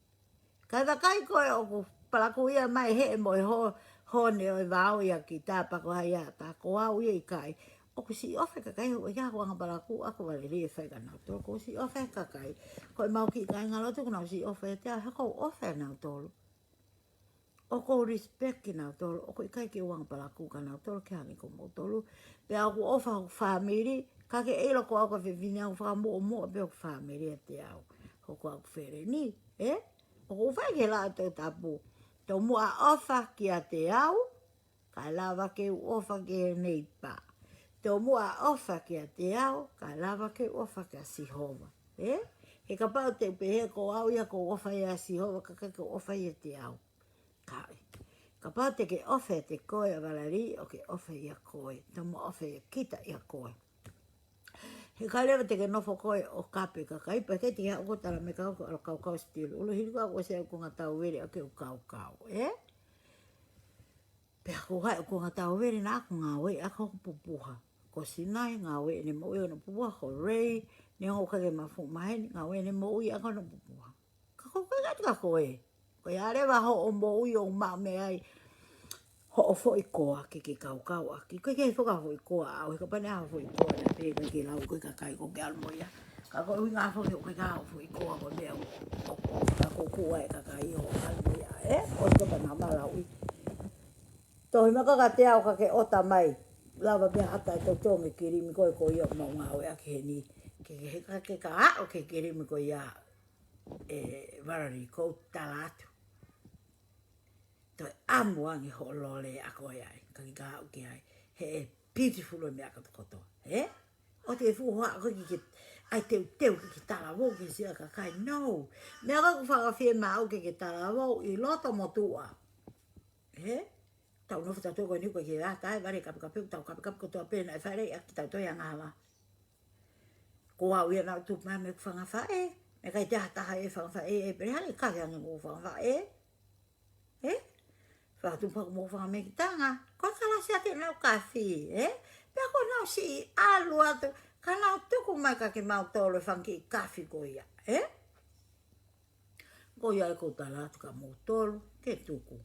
Ka ʻi he kakai ko ē ʻoku palakū ia mai he mo e ho, hone ʻo e vao ia kita pea ko hai ia ta ko au ia ʻikai. ʻOku siʻi ʻofa e kakai ʻoku ʻikai ha anga palakū ʻa ko Valeli ʻe fai kia nautolu. ʻOku ou siʻi ʻofa he kakai. Ko e mau kiʻi kāingalotu ʻoku nau siʻi ʻofa ʻiate au he ʻoku ou ʻofa ʻia nautolu. ʻOku ou respect kinautolu, ʻoku ʻikai ke u anga palakū kia nautolu ke hangē ko moutolu. Pea ʻoku ou ʻofa hoku fāmili, ka ke ʻilo ko au ko e fefine ʻoku fakamuʻomuʻa pē hoku fāmili ʻiate au. Hoku ʻaku feleni, ē? ʻOku ou fai ke laʻa tau tapu. Tomuʻa ʻofa kiate au, kae lava ke u ʻofa ki he neighbor. Tomuʻa ʻofa kiate au, kae lava ke u ʻofa kia Sihova. Ē? He kapau te u pehē ko au ia ʻoku ou ʻofa ʻia Sihova, ka ʻikai ke u ʻofa ʻiate au. Kae. Kapau te ke ʻofa ʻiate koe ʻa Valeli, ʻoku ke ʻofa ʻia koe. Tomuʻa ʻofa ʻia kita ʻia koe. He ʻikai leva te ke nofo koe ʻo kape kakai, pea ke te ke haʻu ʻo tala mai kia au ʻoku ou ʻalu ʻo kaukau still. ʻUluhili ko au ʻoku ʻosi ʻeku ngataʻauveli ʻoku ou kaukau, ē? Pea ko hai ʻoku ou ngataʻauveli naʻa ku ngāue ʻaki hoku pupuha. Ko Sinai ngāue ʻene moʻui hono pupuha, ko Ray, neongo ʻikai ke ma fuʻu maheni, ngāue ʻene moʻui ʻaki hono pupuha. Ka ko koe ka tika koe. Ko ia leva hoʻo moʻui ʻoku maʻu mei ai hoʻo foʻi koa ke ke kaukau ʻaki. Ko e ke foka foʻi koa au, he kapau naʻe ʻi ai ha foʻi koa naʻe pehē ko e ke lau ko e kakai ʻoku ke ʻalu mo ia. Ka ko e ʻuhinga foki ʻoku ʻikai ha foʻi koa ko e meʻa ʻoku, ʻoku fakakūkū ai e kakai ʻoku ʻalu mo ia. Ē, ʻosi ko e pā naʻa ma lauʻi. Tohi mai ko e ka te au ka ke ʻota mai. Lava pē ʻata e totongi kilimi ko e ko ia ʻoku mau ngāue ʻaki heni. Ke, ke, ke, ke ka aʻu ki he kilimi ko ia. ʻE Valeli, ʻoku ou tala atu. Toe ʻamu ange hoʻo lole ʻa koe ai, ka ke ka aʻu ki ai. He ʻe beautiful ʻa e meʻa kotokotoa, ē? ʻOua te ke fuʻu hoa koe ke ke, ʻai teuteu ke ke talavou ki he siʻi kakai, no. Meʻa ko ē ʻoku fakafiemaʻu ke ke talavou ʻi loto mo tuʻa. Ē? Tau nofo tautolu ko eni ko e ke ʻata ai, vale kapekape, tau kapekape kotoa pē naʻe fai ʻaki tautolu ia ngava. Ko au ia naʻa ku tupu mai mei heʻeku fanga faʻē. Naʻe ʻikai te ʻi ai ha taha ʻi he fanga faʻē ʻe pehē hangē ʻikai ange mo e fanga faʻē. Ē? Fakatupu ʻaki mo e fanga mekitanga. Ko e kalasi ʻa te nau kafi, ē? Pea ko ʻenau siʻi ʻalu atu, ka nau tuku mai kia kimautolu e fanga kiʻi kafi ko ia, ē? Ko ia ʻoku ou tala atu kia moutolu, ke tuku.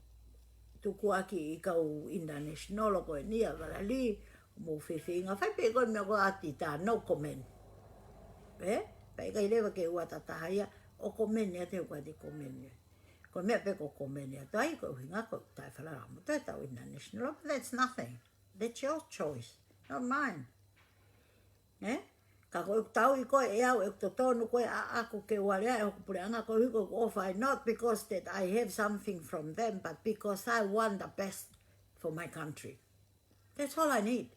Tuku ʻaki e kau international ko eni ʻa Valeli, mou fefeinga fai pē ko e meʻa ko ē ʻa Tita, no comment. Ē? Pea ʻikai leva ke ʻoatu ha taha ia ʻo comment ia, te u ʻoatu e comment ia. Ko e meʻa pē ʻoku ou comment ia, toe ai ko e ʻuhinga ko e taʻefalala mo toe tau international, but that's nothing. That's your choice, not mine. Ē? Ka ko ʻeku tauʻi koe ʻe au, ʻeku totonu ko ē ʻaʻaku ke u ʻalu ai ʻi hoku puleʻanga koeʻuhi ko ʻeku ʻofa, not because that I have something from them, but because I want the best for my country. That's all I need.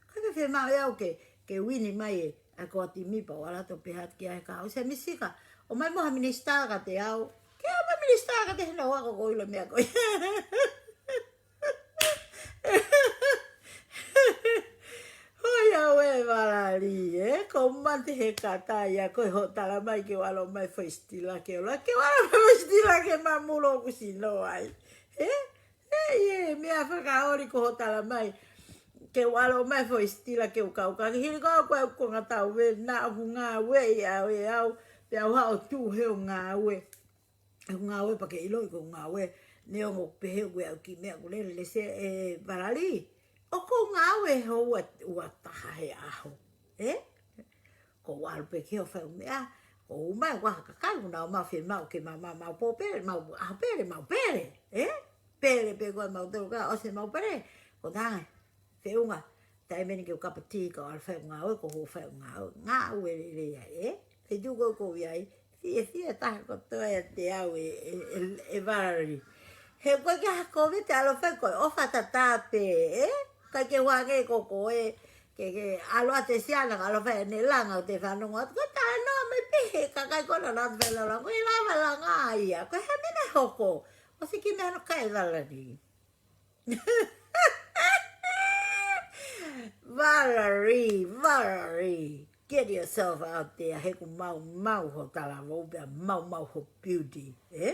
ʻIkai ke fiemaʻu ʻe au ke, ke wini mai e, ʻa e ko e timi pea u ʻalu atu ʻo pehē atu ki ai ka au se misika. ʻOmai mo ha minisitā kiate au. Ke ʻomai minisitā kiate au he naʻa ku ʻilo e meʻa ko ia. Hoi au ē Valeli, ē, ko mate he kata ia, ko e hoʻo tala mai ke u ʻalu ʻo ʻomai foʻi sitila ke ola, ke u ʻalu ʻo ʻomai foʻi sitila ke mamulo hoku sino ai. Ē? Ē, ē, meʻa fakaoli ko hoʻo tala mai. Ke u ʻalu ʻo ʻomai foʻi sitila ke u kaukaki. Hili ko au ko e ʻoku ou ngataʻauveli, naʻa ku ngāue ʻi au ʻe au, pea u haʻu ʻo tuʻu he ʻeku ngāue. ʻEku ngāue pea ke ʻiloʻi ko ʻeku ngāue, neongo pehē ʻoku ʻi ai ʻeku kiʻi meʻa ʻoku lele lesi ē Valeli. ʻOku ou ngāue he houa ʻe taha he ʻaho. Ē? ʻOku ou ʻalu pē ki he ʻo fai ʻeku meʻa, ʻoku ou ʻomai ʻeku kakai, ʻoku nau ō mai ʻo fiemaʻu ke ma, ma, mau pō pele, mau ʻaho pele, mau pele. Ē? Pele pē ko ē mautolu ka ʻosi mau pele. Ko e taha ange, feʻunga, taimi eni ke u kapa tī ka u ʻalu ʻo fai ʻeku ngāue, ko hoʻo fai ʻeku ngāue, ngāue lelei ia, ē? Feituʻu ko ē ʻoku ou ʻi ai, fiefia taha kotoa ʻiate au ē, ē, ē, ē Valeli. He ko e ke hako me te ʻalu ʻo fai ko e ʻofa tatau pē, ē? ʻIkai ke ʻuhinga ko koe, ke, ke ʻalu ʻa e siana ka ʻalu ʻo fai ʻene langa ʻo te fanongo atu, ko e talanoa mai pē he kakai ko ē naʻa nau fai langa, ko e lava langa ia, ko e hā e meʻa naʻe hoko, ʻosi kiʻi meʻa hono kai Valeli. Valeli, Valeli. Get yourself out there, he ʻoku maumau ho talavou pea maumau ho beauty, ē?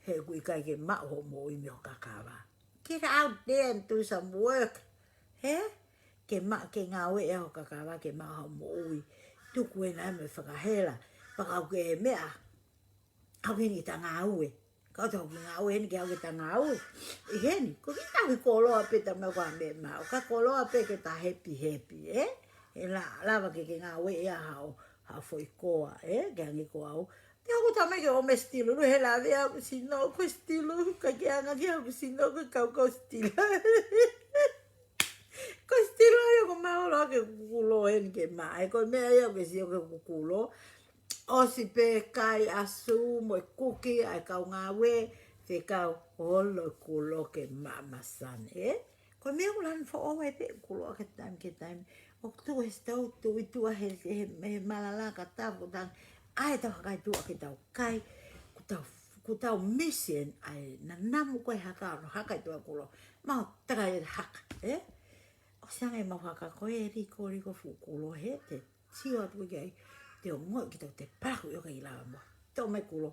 He ʻoku ʻikai ke maʻu hoʻo moʻui mei ho kakava. Get out there and do some work, ē? Ke maʻu, ke ngāue ʻa ho kakava, ke maʻu hoʻo moʻui. Tuku ena mo e fakahela. Pea kapau ʻoku ke meʻa, haʻu heni ke ta ngāue. Ka ʻoku tau ki ngāue heni ke haʻu ke ta ngāue. ʻI heni, ko kitautolu koloa pē ta meʻa ko e meʻa maʻu. Ka koloa pē ke ta happy happy, ē? ʻE la-, lava ke ke ngāue ʻi ha, ha foʻi koa, ē? Ke hangē ko au. Te u haʻu atu mai ke ʻomai e stilo, he lavea hoku sino, ko e stilo, ka ke anga ke haʻu hoku sino, ko e kaukau stilo. Ko e stilo ia ʻoku mahalo ʻoku ke kukulo heni ke maʻa, ē, ko e meʻa ia ʻoku ke sio ke kukulo. ʻOsi pē kai ʻasu mo e kuki ʻa e kau ngāue, fekau holo kulo ke maʻa masani, ē? Ko e meʻa ʻoku lanu foʻou ai pē kulo ʻaki taimi ki he taimi. ʻOku tuʻu he stove, tuʻu ʻi tuʻa he, he, he malanga ka tau ko tang. ʻAi ʻetau haka ʻi tuʻa ke tau kai, kuo tau, kuo tau misi ʻa e nanamu ko e haka ʻo haka ʻi tuʻa kulo. Mau takai e haka, ē? ʻOsi ange mau haka ko e liko, liko fuʻu kulo he te sio atu ki ai, te ongoʻi kitautolu te paku ʻio kai lava mo. Toʻo mai kulo.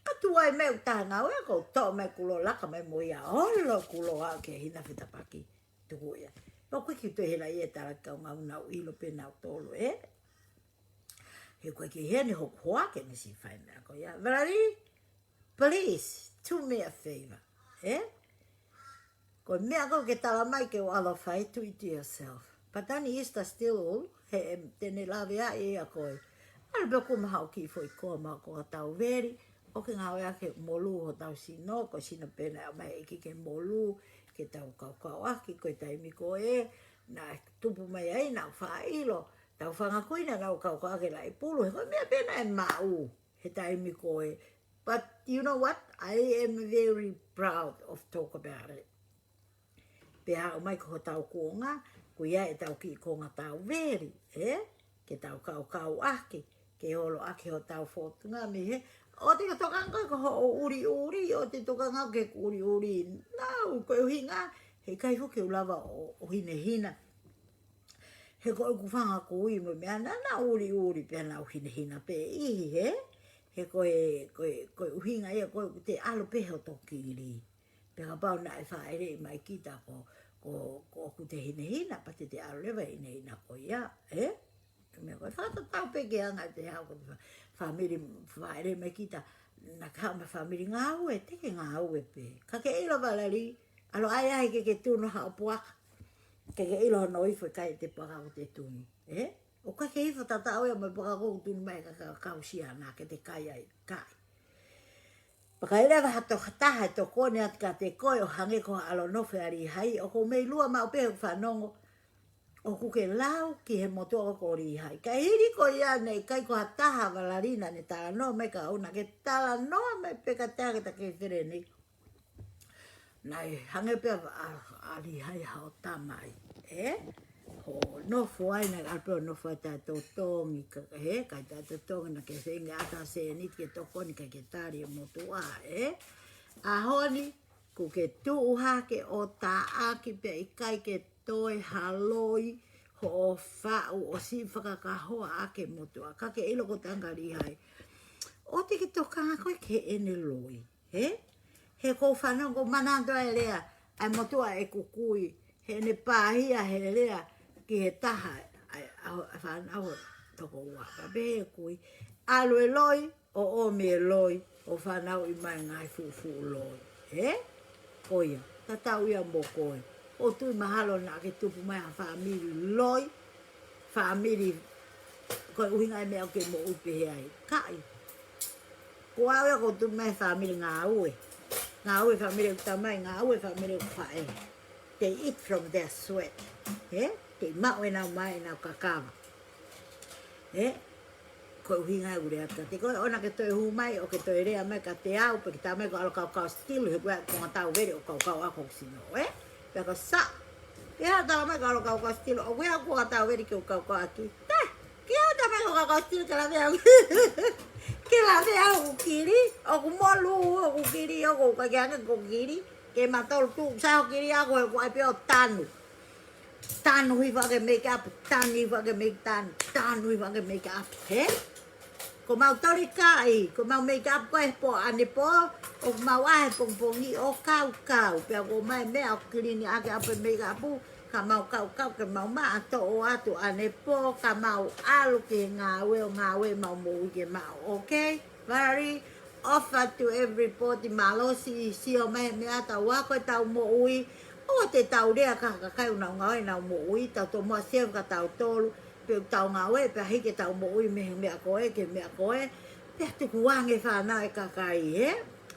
Ka tuʻu ai meʻa ʻoku taha ngāue ko e toʻo mai kulo, laka mai mo ia, holo kulo ʻa e ke hina fetapaki. Tuku ia. Pea ʻoku ʻikai ke toe hela ia e tala ki he kau ngāue, nau ʻilo pē nautolu, ē? He ʻoku ʻikai ke heni hoku hoa ke ne siʻi fai meʻa ko ia. Valerie, please, do me a favor, ē? Ko e meʻa ko ē ke tala mai ke u ʻalu ʻo fai, do it yourself. But then is the still all, he ʻe, te ne lavea ia koe. ʻAlu pē ʻo kumi haʻo kiʻi foʻi koa mo e kongatauveli, ʻo ke ngāueʻaki ke molū hotau sino, ko e sino pē naʻe ʻomai ʻe he ʻEiki ke molū, ke tau kaukau ʻaki, ko e taimi ko ē naʻe tupu mai ai, naʻa ku faʻa ʻilo, tau fanga kui naʻa nau kaukau ʻaki e laʻi pulu, he ko e meʻa pē naʻe maʻu he taimi ko ē. But you know what? I am very proud of talk about it. Pea ʻomai ko hotau kuonga, ko ia ʻetau kiʻi kongatauveli, ē? Ke tau kaukau ʻaki, ke holo ʻaki hotau fōtunga mei he. ʻOua te ke tokanga ko hoʻo ʻuliʻuli, ʻoua te ke tokanga ke ʻuliʻuli. Nau, ko e ʻuhinga, he ʻikai foki ke u lava ʻo, ʻo hinehina. He ko ʻeku fanga kui mo e meʻa naʻa nau ʻuliʻuli pea nau hinehina pē ʻi he, he ko e, ko e, ko e ʻuhinga ia ko ē ʻoku te ʻalu pē he ʻoto kili. Pea kapau naʻe fāʻeleʻi mai kita ko, ko, ko ʻoku te hinehina, pea te te ʻalu leva e hinehina ko ia, ē? Ko e meʻa ko e fakatatau pē ki he anga ʻete haʻu ko e fa-, fāmili fāʻeleʻi mai kita, naʻa ke haʻu mo e fāmili ngāue, te ke ngāue pē. Ka ke ʻilo Valerie, ʻalu ʻai ai ke ke tunu haʻo puaka. Ke ke ʻilo hono ifo ʻikai ʻete puaka ʻoku te tunu, ē? ʻOku ʻikai ke ifo tatau ia mo e puaka ʻoku tunu mai ka, ka, kau Siana ke te kai ai, kai. Pea ka ʻi ai leva ha to-, ha taha ʻe tokoni atu kiate koe ʻo hangē ko haʻo ʻalu ʻo nofo ʻia Lihai, ʻoku ou meimei lua maʻu pē he fanongo, ʻoku ke lau ki he motuʻa ko Lihai. Ka hili ko ia naʻe ʻikai ko ha taha Valerie naʻa ne talanoa mai ka una ke talanoa mai pē ka taha ke ta ke fele ni. Naʻe hangē pē ʻa, ʻa, ʻa Lihai haʻo tamai, ē? Hoʻo nofo ai, naʻe ʻalu pē ʻo nofo ai taʻetotongi, ka, ē? Kae taʻetotongi naʻa ke feinga ʻata sēniti ke tokoni kae ke tali e motuʻa, ē? ʻAho ni, kuo ke tuʻu hake ʻo taʻaki pea ʻikai ke toe haloi hoʻo faʻu ʻo siʻi fakakahoa ʻaki e motuʻa. Ka ke ʻilo ko e tangata Lihai, ʻoua te ke tokanga koe ki heʻene loi. He? He ʻoku ou fanongo ʻoku ou manatu ai e lea ʻa e motuʻa ʻeku kui, heʻene pāhia he lea ki he taha ʻa e, ʻa e, ʻa e fānau tokoua. Ka pehē ʻe he kui, ʻalu e loi, ʻo ʻomi e loi, ʻo fanauʻi mai e ngaahi fuʻufuʻu loi. He? Ko ia, tatau ia mo koe. ʻOku ou tui mahalo naʻa ke tupu mai ha fāmili loi, fāmili, ko e ʻuhinga e meʻa ʻoku ke moʻui pehē ai. Kaʻi. Ko au ia ʻoku ou tupu mai he fāmili ngāue. Ngāue fāmili ʻeku tamai, ngāue fāmili ʻeku faʻē. They eat from their sweat. He? Kei maʻu ʻenau meʻa ʻenau kakava. He? Ko e ʻuhinga ʻeku lea atu kiate koe, ʻoua naʻa ke toe hū mai, ʻo ke toe lea mai kiate au, pe ke tala mai ko e ʻalu ʻo kaukau stilo, he ko e kongatauveli ʻoku kaukau ʻaki hoku sino, ē? Pea ko e sā, ke haʻu ʻo tala mai ko e ʻalu ʻo kaukau stilo, ʻoku ʻi ai e kongatauveli ke u kaukau ʻaki. Tē, ke haʻu ʻo tala mai ko e kaukau stilo ke lavea au. Ke lavea au hoku kili, ʻoku molū hoku kili, ʻoku ʻikai ke ange ko e kili, ke matolu tu, sai hoku kili ʻaʻaku he ʻoku ʻai pē ʻo tanu. Tanu hifo ʻaki e make up, tanu hifo ʻaki e make, tanu, tanu hifo ʻaki e make up, hē? Ko mau tolikaʻi, ko mau make up ko ē he pō ʻanepō, ʻoku mau ʻā he pongipongi ʻo kaukau. Pea ko e meʻa ʻoku clean ʻaki ʻapi e make up, ka mau kaukau ke mau maʻa toʻo atu ʻanepō, ka mau ʻalu ki he ngāue ʻo ngāue ʻemau moʻui ke maʻu, okay? Very offer to everybody, mālō siʻi sio mai he meʻa tau ako ʻetau moʻui, ʻoua te tau lea ki he kakai ʻoku nau ngāue ʻenau moʻui, tau tomuʻa save kia tautolu, pea tau ngāue, pea hiki ʻetau moʻui mei he meʻa ko ē ki he meʻa ko ē, pea tukuange fānau e kakai, hē?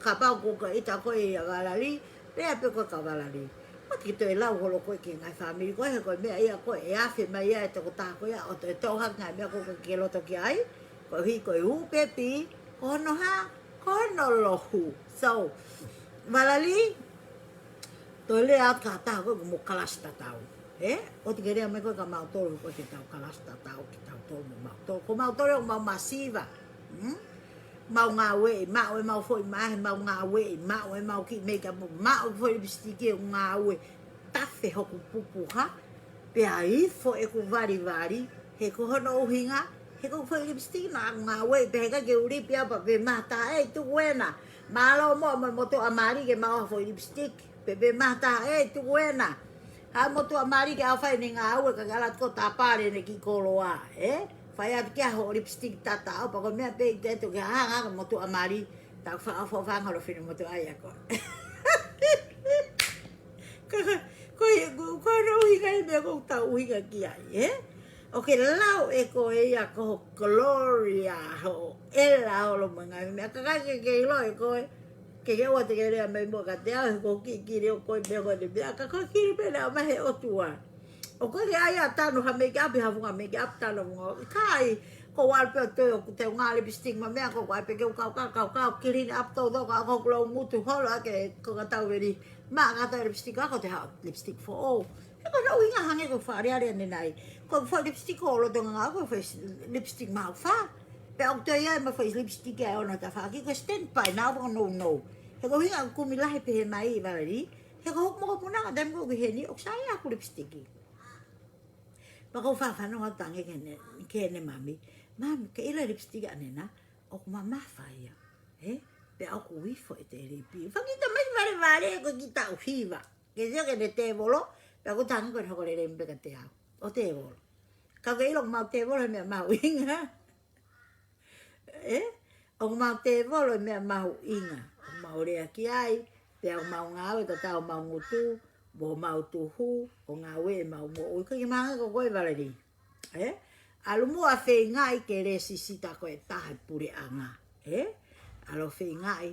Kapau ko e ʻita ko ē ʻia Valali, pea pē ko e ka Valali. ʻOua te ke toe lau holo koe ki he ngaahi fāmili ko ē, he ko e meʻa ia ko ē ʻe afe mai ia e tokotaha ko ia, ʻo toe toʻo hake ngaahi meʻa ko ē ke ke loto ki ai, koeʻuhi ko e hū pepi, ko hono hā, ko hono lohu. So, Valali, toe lea atu ki ha taha ko ē ʻoku mo kalasi tatau. Hē? ʻOua te ke lea mai koe kia mautolu ko ē ke tau kalasi tatau, ke tau tolu mo mautolu. Ko mautolu ʻoku mau masiva. Hmm? Mau ngāueʻi, maʻu ʻemau foʻi mahe, mau ngāueʻi, maʻu ʻemau kiʻi make up, maʻu foʻi lipstick ʻoku ngāue. Tafe hoku pupuha, pea ifo ʻeku valivali, he ko hono ʻuhinga, he ko e foʻi lipstick naʻa ku ngāueʻi, pea he ʻikai ke u lipi au pea pehē mai ha taha, ʻei, tuku ena. Mālō muʻa mo e motuʻa mali ke maʻu ha foʻi lipstick, pea pehē mai ha taha, ʻei, tuku ena. Haʻu e motuʻa mali ke ʻalu ʻo fai ʻene ngāue, ka ke ʻalu atu koe ʻo tāpale ʻene kiʻi koloa, ē? Fai atu ki ai hoʻo lipstick tataʻo, pea ko e meʻa pē ʻikai te ke hanga ki he motuʻa mali, tau fa-, fa-, fanga lo fine motuʻa ia ko. Ka, ka, ko e, ko, ko hono ʻuhinga ia e meʻa ʻoku tau ʻuhinga ki ai, ē? ʻOku ke lau ʻe koe ia ko ho glory, hoʻo ʻela, hoʻo lo manga meʻa, ka ʻikai ke ke ʻilo ʻe koe, ke ke ʻoua te ke lea mai muʻa kiate au, he ko e kiʻi kili ʻo koe meʻa ko eni meʻa, ka ko e kili pē naʻe ʻomai he ʻOtua. ʻOku ʻikai ke ʻai ʻa tanu ha make up, ha funga make up tanu funga. ʻIkai, ko au pē ʻoku toe ʻoku teunga lipstick mo e meʻa, ko au pē ke u kaukau, kaukau, clean up toutou, ka ko hoku loungutu holo ʻaki ko e ka tau veli. Maʻa ka tau lipstick ako te ha lipstick foʻou. He ko hono ʻuhinga hangē ko e fale ale ʻanenai. Ko e foʻi lipstick ʻoku lolotonga ngāue, ko e foʻi lipstick maʻu fā. Pea ʻoku toe ʻi ai mo e foʻi lipstick ʻe ono he tafaʻaki, ko e standby, nau faka nounou. He ko e ʻuhinga ʻoku kumi lahi pehē mai ʻi Valali. He ko hoku mokopuna ka taimi ko ē ʻoku ʻi heni, ʻoku sai ʻeku lipstick. Pea ko e fāfano ha tangi ke ne, ke ne mami. Mami, ke ʻilo e lipstick ʻanenai, ʻoku mamafa ia. Ē? Pea ʻoku ifo ʻete lipi. Fakita mai valevale ko e kiʻi taʻu hiva. Ke sio ki heʻene tēvolo, pea ʻoku tangi ko ʻene hoko lelei pē kiate au. ʻO tēvolo. Ka ke ʻilo ʻoku mau tēvolo he meʻa mahuʻinga. Ē? ʻOku mau tēvolo he meʻa mahuʻinga. ʻOku mau lea ki ai, pea ʻoku mau ngāue tatau homau ngutu, mo homau tuhu, ʻo ngāue ʻemau moʻui. Ko e kiʻi mahanga ko koe Valali. Ē? ʻAlu muʻa ʻo feingaʻi ke lēsisita koe taha he puleʻanga. Ē? ʻAlu ʻo feingaʻi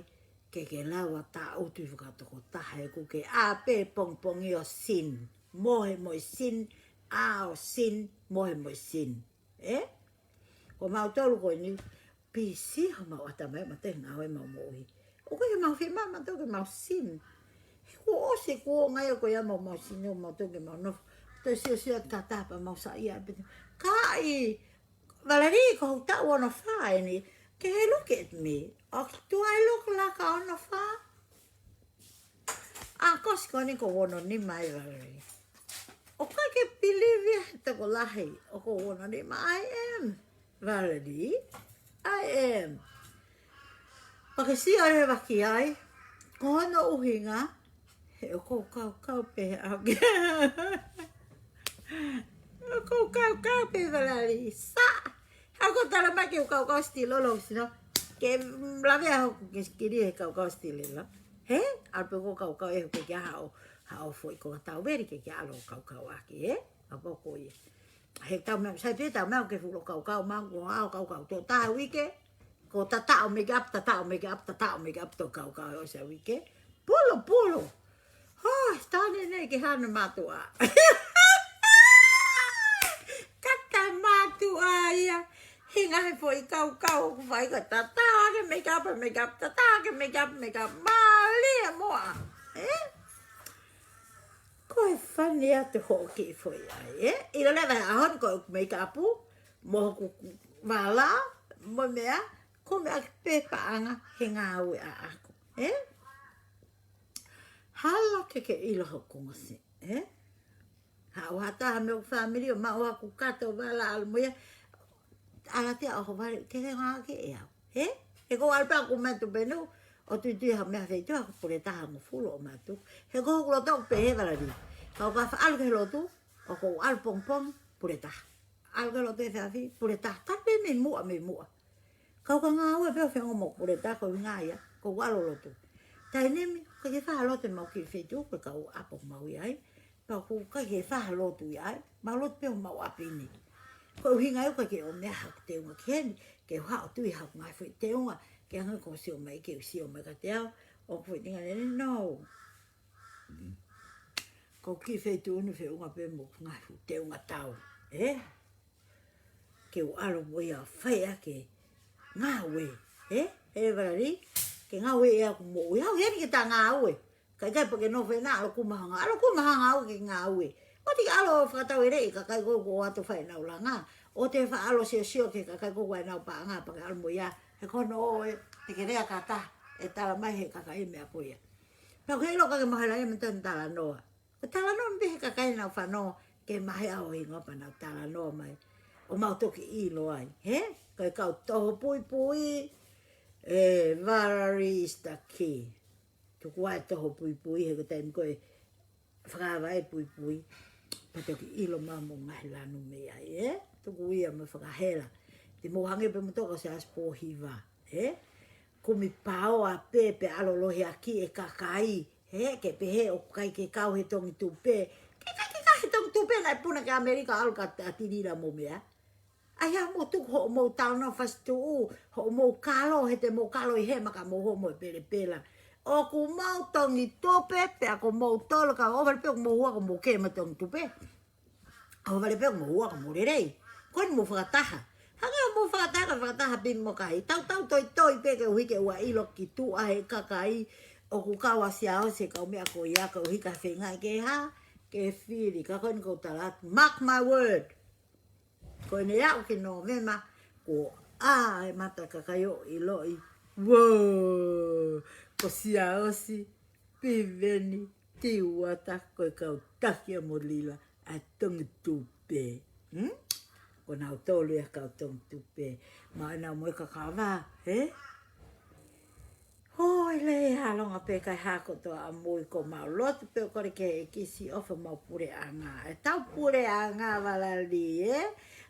ke ke lava ʻo taʻutu ʻi he fakatokotaha he ʻoku ke ʻā pē pongipongi ʻo sin. Mohe mo e sin, ʻā ʻo sin, mohe mo e sin. Ē? Ko mautolu ko eni, pisi homau ʻatamai mo e ngāue ʻemau moʻui. ʻOku ʻikai ke mau fiemaʻu mautolu ke mau sin. He kuo ʻosi e kuonga ia ko ia ʻemau, mau sin, ʻo mautolu ke mau nofo. Toe siosio atu ki ha taha pea mau saiʻia pē. Kai, Valali, ko hoku taʻu ono fā eni. Can you look at me? ʻOku tuai look like a ono fā? ʻA, ko e siko ni ʻoku ou ono nima ai Valali. ʻOku ʻikai ke believe ia he tokolahi ʻoku ou ono nima. I am Valali. I am. Pea ke sio leva ki ai. Ko hono ʻuhinga, he ʻoku ou kaukau pē au ke. ʻOku ou kaukau pē Valali. Sa. Haʻu ʻo tala mai ke u kaukau stilolo, sino. Ke, mm, lavea hoku kiʻi sikeli he kaukau stilolo. Hē? ʻAlu pē ʻo kaukau ʻe hoku ke haʻo, haʻo foʻi ko ka tau veli ke ke ʻalu ʻo kaukau ʻaki, hē? ʻA ko ia. He tau meʻa, sai pē tau meʻa ke fulo kaukau mau ko haʻo kaukau tō taha uike. Ko tataʻo make up, tataʻo make up, tataʻo make up tō kaukau ʻo e ʻosi uike. Pulu, pulu. Hoi, tane nei ke hana mātuʻa. Kata mātuʻa ia. Hinga he foʻi kaukau ʻoku fai ka tataʻo ke make up, make up, tataʻo ke make up, make up. Mālie muʻa. Ē? Ko e fani atu hoʻo kiʻi foʻi ai, ē? ʻIlo leva he ʻaho ni ko e make up, mo hoku vala, mo e meʻa, ko e meʻa ke pepaʻanga he ngāue ʻaʻaku, ē? Hala ke ke ʻilo hoku ngasi, ē? Haʻu ha taha mei hoku fāmili ʻo maʻu haku kato vala ʻalu mo ia. ʻAlu atu ia ʻo ʻohovale, ke ke ngāueʻaki ʻe au. Hē? He ʻoku ou ʻalu pē ʻo kumi atu pē ʻeku tuitui ha meʻa feituʻu, haku pule taha hongofulu ʻo mātuku. He ko hoku loto ʻoku pehē, Valari. Ka u ka faʻa ʻalu ki he lotu, ʻoku ou ʻalu pongipongi, pule taha. ʻAlu ki he lotu efiafi, pule taha. Talu pē mei muʻa, mei muʻa. Ka u ka ngāue pē ʻo feinga mo pule taha, ko e ʻuhinga ia, ko e ʻalu lotu. Taimi ni, ʻikai ke faʻa lotu ʻemau kiʻi feituʻu, ko e kau ʻapi ʻoku mau ʻi ai. Pea ʻoku ʻikai ke faʻa lotu ʻi ai, mau lotu pē ʻi homau ʻapi ni. Ko e ʻuhinga ia ʻoku ʻikai ke ʻomai haku teunga ki heni, ke u haʻu ʻo tui haku ngaahi foʻi teunga, ke hanga ʻo sio mai, ke u sio mai kiate au, ʻoku foʻi tinga lele, no. Ko e kiʻi feituʻu ni feʻunga pē mo e ngaahi foʻi teunga tau, ē? Ke u ʻalu mo ia ʻo fai ʻaki e ngāue, ē? Ē, Valari, ke ngāue ʻe au ʻoku moʻui, haʻu heni ke ta ngāue. Kae ʻikai pē ke nofo ʻena, ʻalu ʻo kumi ha ngāue, ʻalu ʻo kumi ha ngāue ke ngāue. ʻOua te ke ʻalu ʻo fakataueleʻi e kakai ko ē ʻoku ʻoatu ʻenau langa. ʻOua te ke faʻa ʻalu ʻo siosio ki he kakai ko ē ʻoku ʻi ai ʻenau paʻanga pea ke ʻalu mo ia. He ko hono ʻoe, te ke lea ki ha taha, ʻe tala mai ʻe he kakai e meʻa ko ia. Pea ʻoku ke ʻilo ʻikai ke mahela ia mei he talanoa. Ko e talanoa pē ʻa e kakai naʻa nau fanongo ki he maheʻa ʻo e hingoa pea nau talanoa mai. ʻO mau toki ʻilo ai, hē? Ko e kau toho puipui, ē, Valari is the key. Tuku ā e toho puipui, he ko e taimi ko ē fakaava e puipui, pea toki ʻilo mai mo e ngaahi lanu mei ai, ē? Tuku ia mo e fakahela. Te mou hangē pē mo e toka ʻo Siaosi Pōhiva, ē? Kumi paoa pē pea ʻalu ʻo lohiakiʻi e kakai, hē? Ke pehē ʻoku ʻikai ke kau he tongi tupe. Ke ʻikai ke kau he tongi tupe, naʻe puna ki ʻAmelika ʻo ʻalu ka ta-, tilila mo e meʻa. ʻAi ha mou tuku hoʻomou talanoa fasituʻu, hoʻomou kalo, he te mou kalo ʻi hema ka mou hoko mo e pelepela. ʻOku mou tongi tupe, pea ko moutolu ka ʻohovale pē ʻoku mou hū ʻo mou kē mo e tongi tupe. ʻOhovale pē ʻoku mou hū ʻo mou lelei. Ko eni mou fakataha. Hangē ʻoku mou fakataha, ka fakataha pē mo e kakai. Tautau toitoi pē koeʻuhi ke ʻoua ʻe ʻilo ki tuʻa ʻe he kakai ʻoku kau ʻa Siaosi he kau meʻa ko ia, koeʻuhi ka feinga ke hā, ke fili. Ka ko eni ʻoku ou tala atu, mark my word. Ko eni ʻe aʻu ki Nōvema, ko e ʻā e mata kakai ʻo ʻiloʻi. Whoa! Ko Siaosi, Piveni, Tiuata, ko e kau taki ʻa Molila, ʻa e tongi tupe. Hmm? Ko nautolu ia e kau tongi tupe. Maʻu ʻenau moʻui kakava, hē? Hoi lē, ʻalonga pē kae hā kotoa ʻa e moʻui, ko mau lotu pē ʻo kole ke ʻEiki siʻi ʻofa homau puleʻanga. ʻEtau puleʻanga, Valari, ē?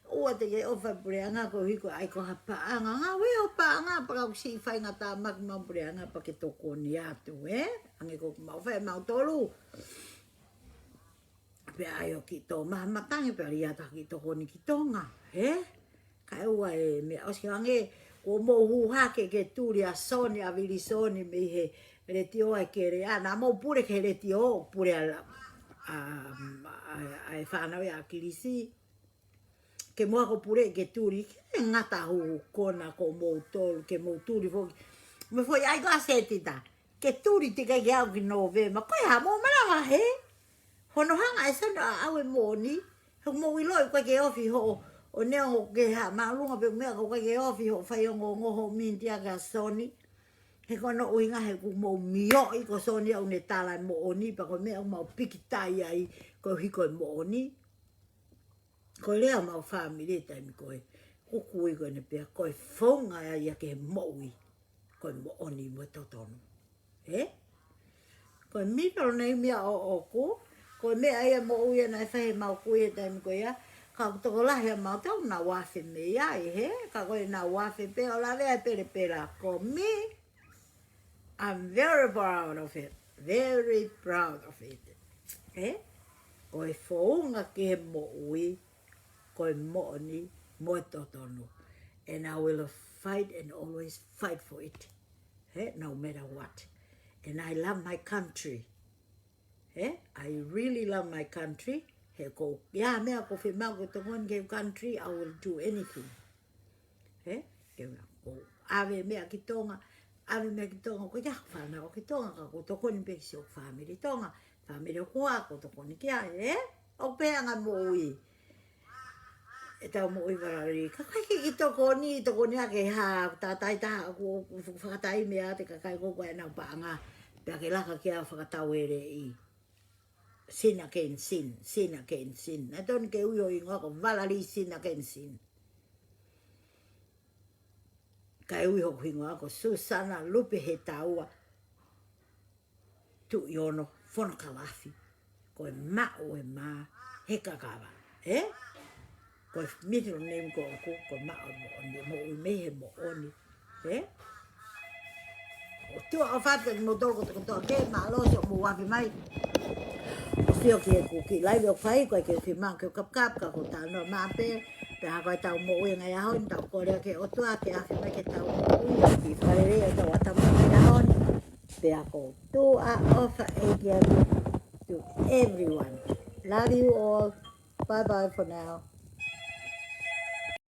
ʻOua te ke ʻofa puleʻanga koeʻuhi ko e ʻai ko ha paʻanga. Ngāue ho paʻanga, pea ka ʻoku siʻi faingataʻa mai homau puleʻanga pea ke tokoni atu, ē? Hangē ko ʻemau fai ʻe mautolu. Pea ʻai ʻo kiʻi tō maha matangi pea ʻai ʻo kiʻi tokoni ki Tonga, hē? Kae ʻoua ʻe meʻa ʻosi hangē, kuo mou hū hake ke tuli ʻa Soni, ʻa Vili Soni mei he letiō ʻa e kele, ʻa naʻa mou pule ki he letiō, pule ʻa la-, ʻa, ʻa, ʻa e fānau ia ʻa ʻAkilisi. Ke mou ako pule ke tuli, ke ngata huhu kona ko moutolu, ke mou tuli foki. Mo e foʻi ʻai ko ē ʻa Setita. Ke tuli teʻeki ai ke aʻu ki Nōvema. Ko e hā mou malava hē? Hono hanga ʻe Soni ʻo ʻave e moʻoni. He ʻoku mou ʻiloʻi ʻoku ʻikai ke ofi hoʻo, ʻo neongo ke hā māʻolunga pē meʻa ka ʻoku ʻikai ke ofi hoʻo faiongoongo hoʻo miniti ʻa Soni. He ko hono ʻuhinga he ʻoku mou mioʻi ko Soni ʻoku ne tala e moʻoni, pea ko e meʻa ʻoku mau pikitai ai, koeʻuhi ko e moʻoni. Ko e lea homau fāmili he taimi ko ē, ʻoku ou ui ko eni pē, ko e founga ia ki he moʻui, ko e moʻoni mo e totonu. Ē? Ko e middle name ia ʻoʻoku, ko e meʻa ia moʻui ia naʻe fai ʻe heʻemau kui he taimi ko ia, ka ʻoku tokolahi ʻa mautolu naʻa nau afe mei ai, hē? Ka ko ʻenau afe pē ʻo lave ai pelepela, ko mi, I'm very proud of it. Very proud of it. Ē? Ko e founga ki he moʻui, ko e moʻoni, mo e totonu. And I will fight and always fight for it. Ē? No matter what. And I love my country. Ē? I really love my country. He ko ia meʻa ʻoku fiemaʻu ke tokoni ki he country, I will do anything. Ē? Ke ʻoua, ʻoku ou ʻave meʻa ki Tonga, ʻave meʻa ki Tonga, ko ia fānau ki Tonga, ka ʻoku ou tokoni pē ki siʻoku fāmili Tonga, fāmili ʻoku ʻoatu ʻoku ou tokoni ki ai, ē? ʻOku pehē ʻa e moʻui. ʻEtau moʻui Valari, ka ʻoku ʻikai ke kiʻi tokoni, tokoni ʻaki ha, tātai taha, ʻoku, ʻoku fakataimi ʻa e kakai ko ē ʻoku ʻi ai ʻenau paʻanga, pea ke laka ki ai ʻo fakataueleʻi. Sin against sin, sin against sin. Naʻe tonu ke ui hoku hingoa ko Valerie Sin against sin. Kae ui hoku hingoa ko Susana Lupe Hetaua Tuʻiono Fonokalafi. Ko e maʻu e mā he kakava. Ē? Ko e middle name ko ʻoku, ko e maʻu e moʻoni, moʻui mei he moʻoni. Ē? ʻOtua ʻofa atu kiate kimoutolu kotoa kotoa, ke mālō siʻomou afe mai. ʻOku ʻio ki heʻeku kiʻi live ʻoku fai, ko e ke uki maʻu ke u kapkap, ka ko e talanoa maʻa pē, pea ko ʻetau moʻui ʻi he ngaahi ʻaho ni, tau kole ki he ʻOtua ke afe mai ke tau moʻui, ki he fakalelei ʻetau ʻatamai ʻi he ngaahi ʻaho ni. Pea ko e ʻOtua ʻofa ʻeiki atu to everyone. Love you all. Bye bye for now.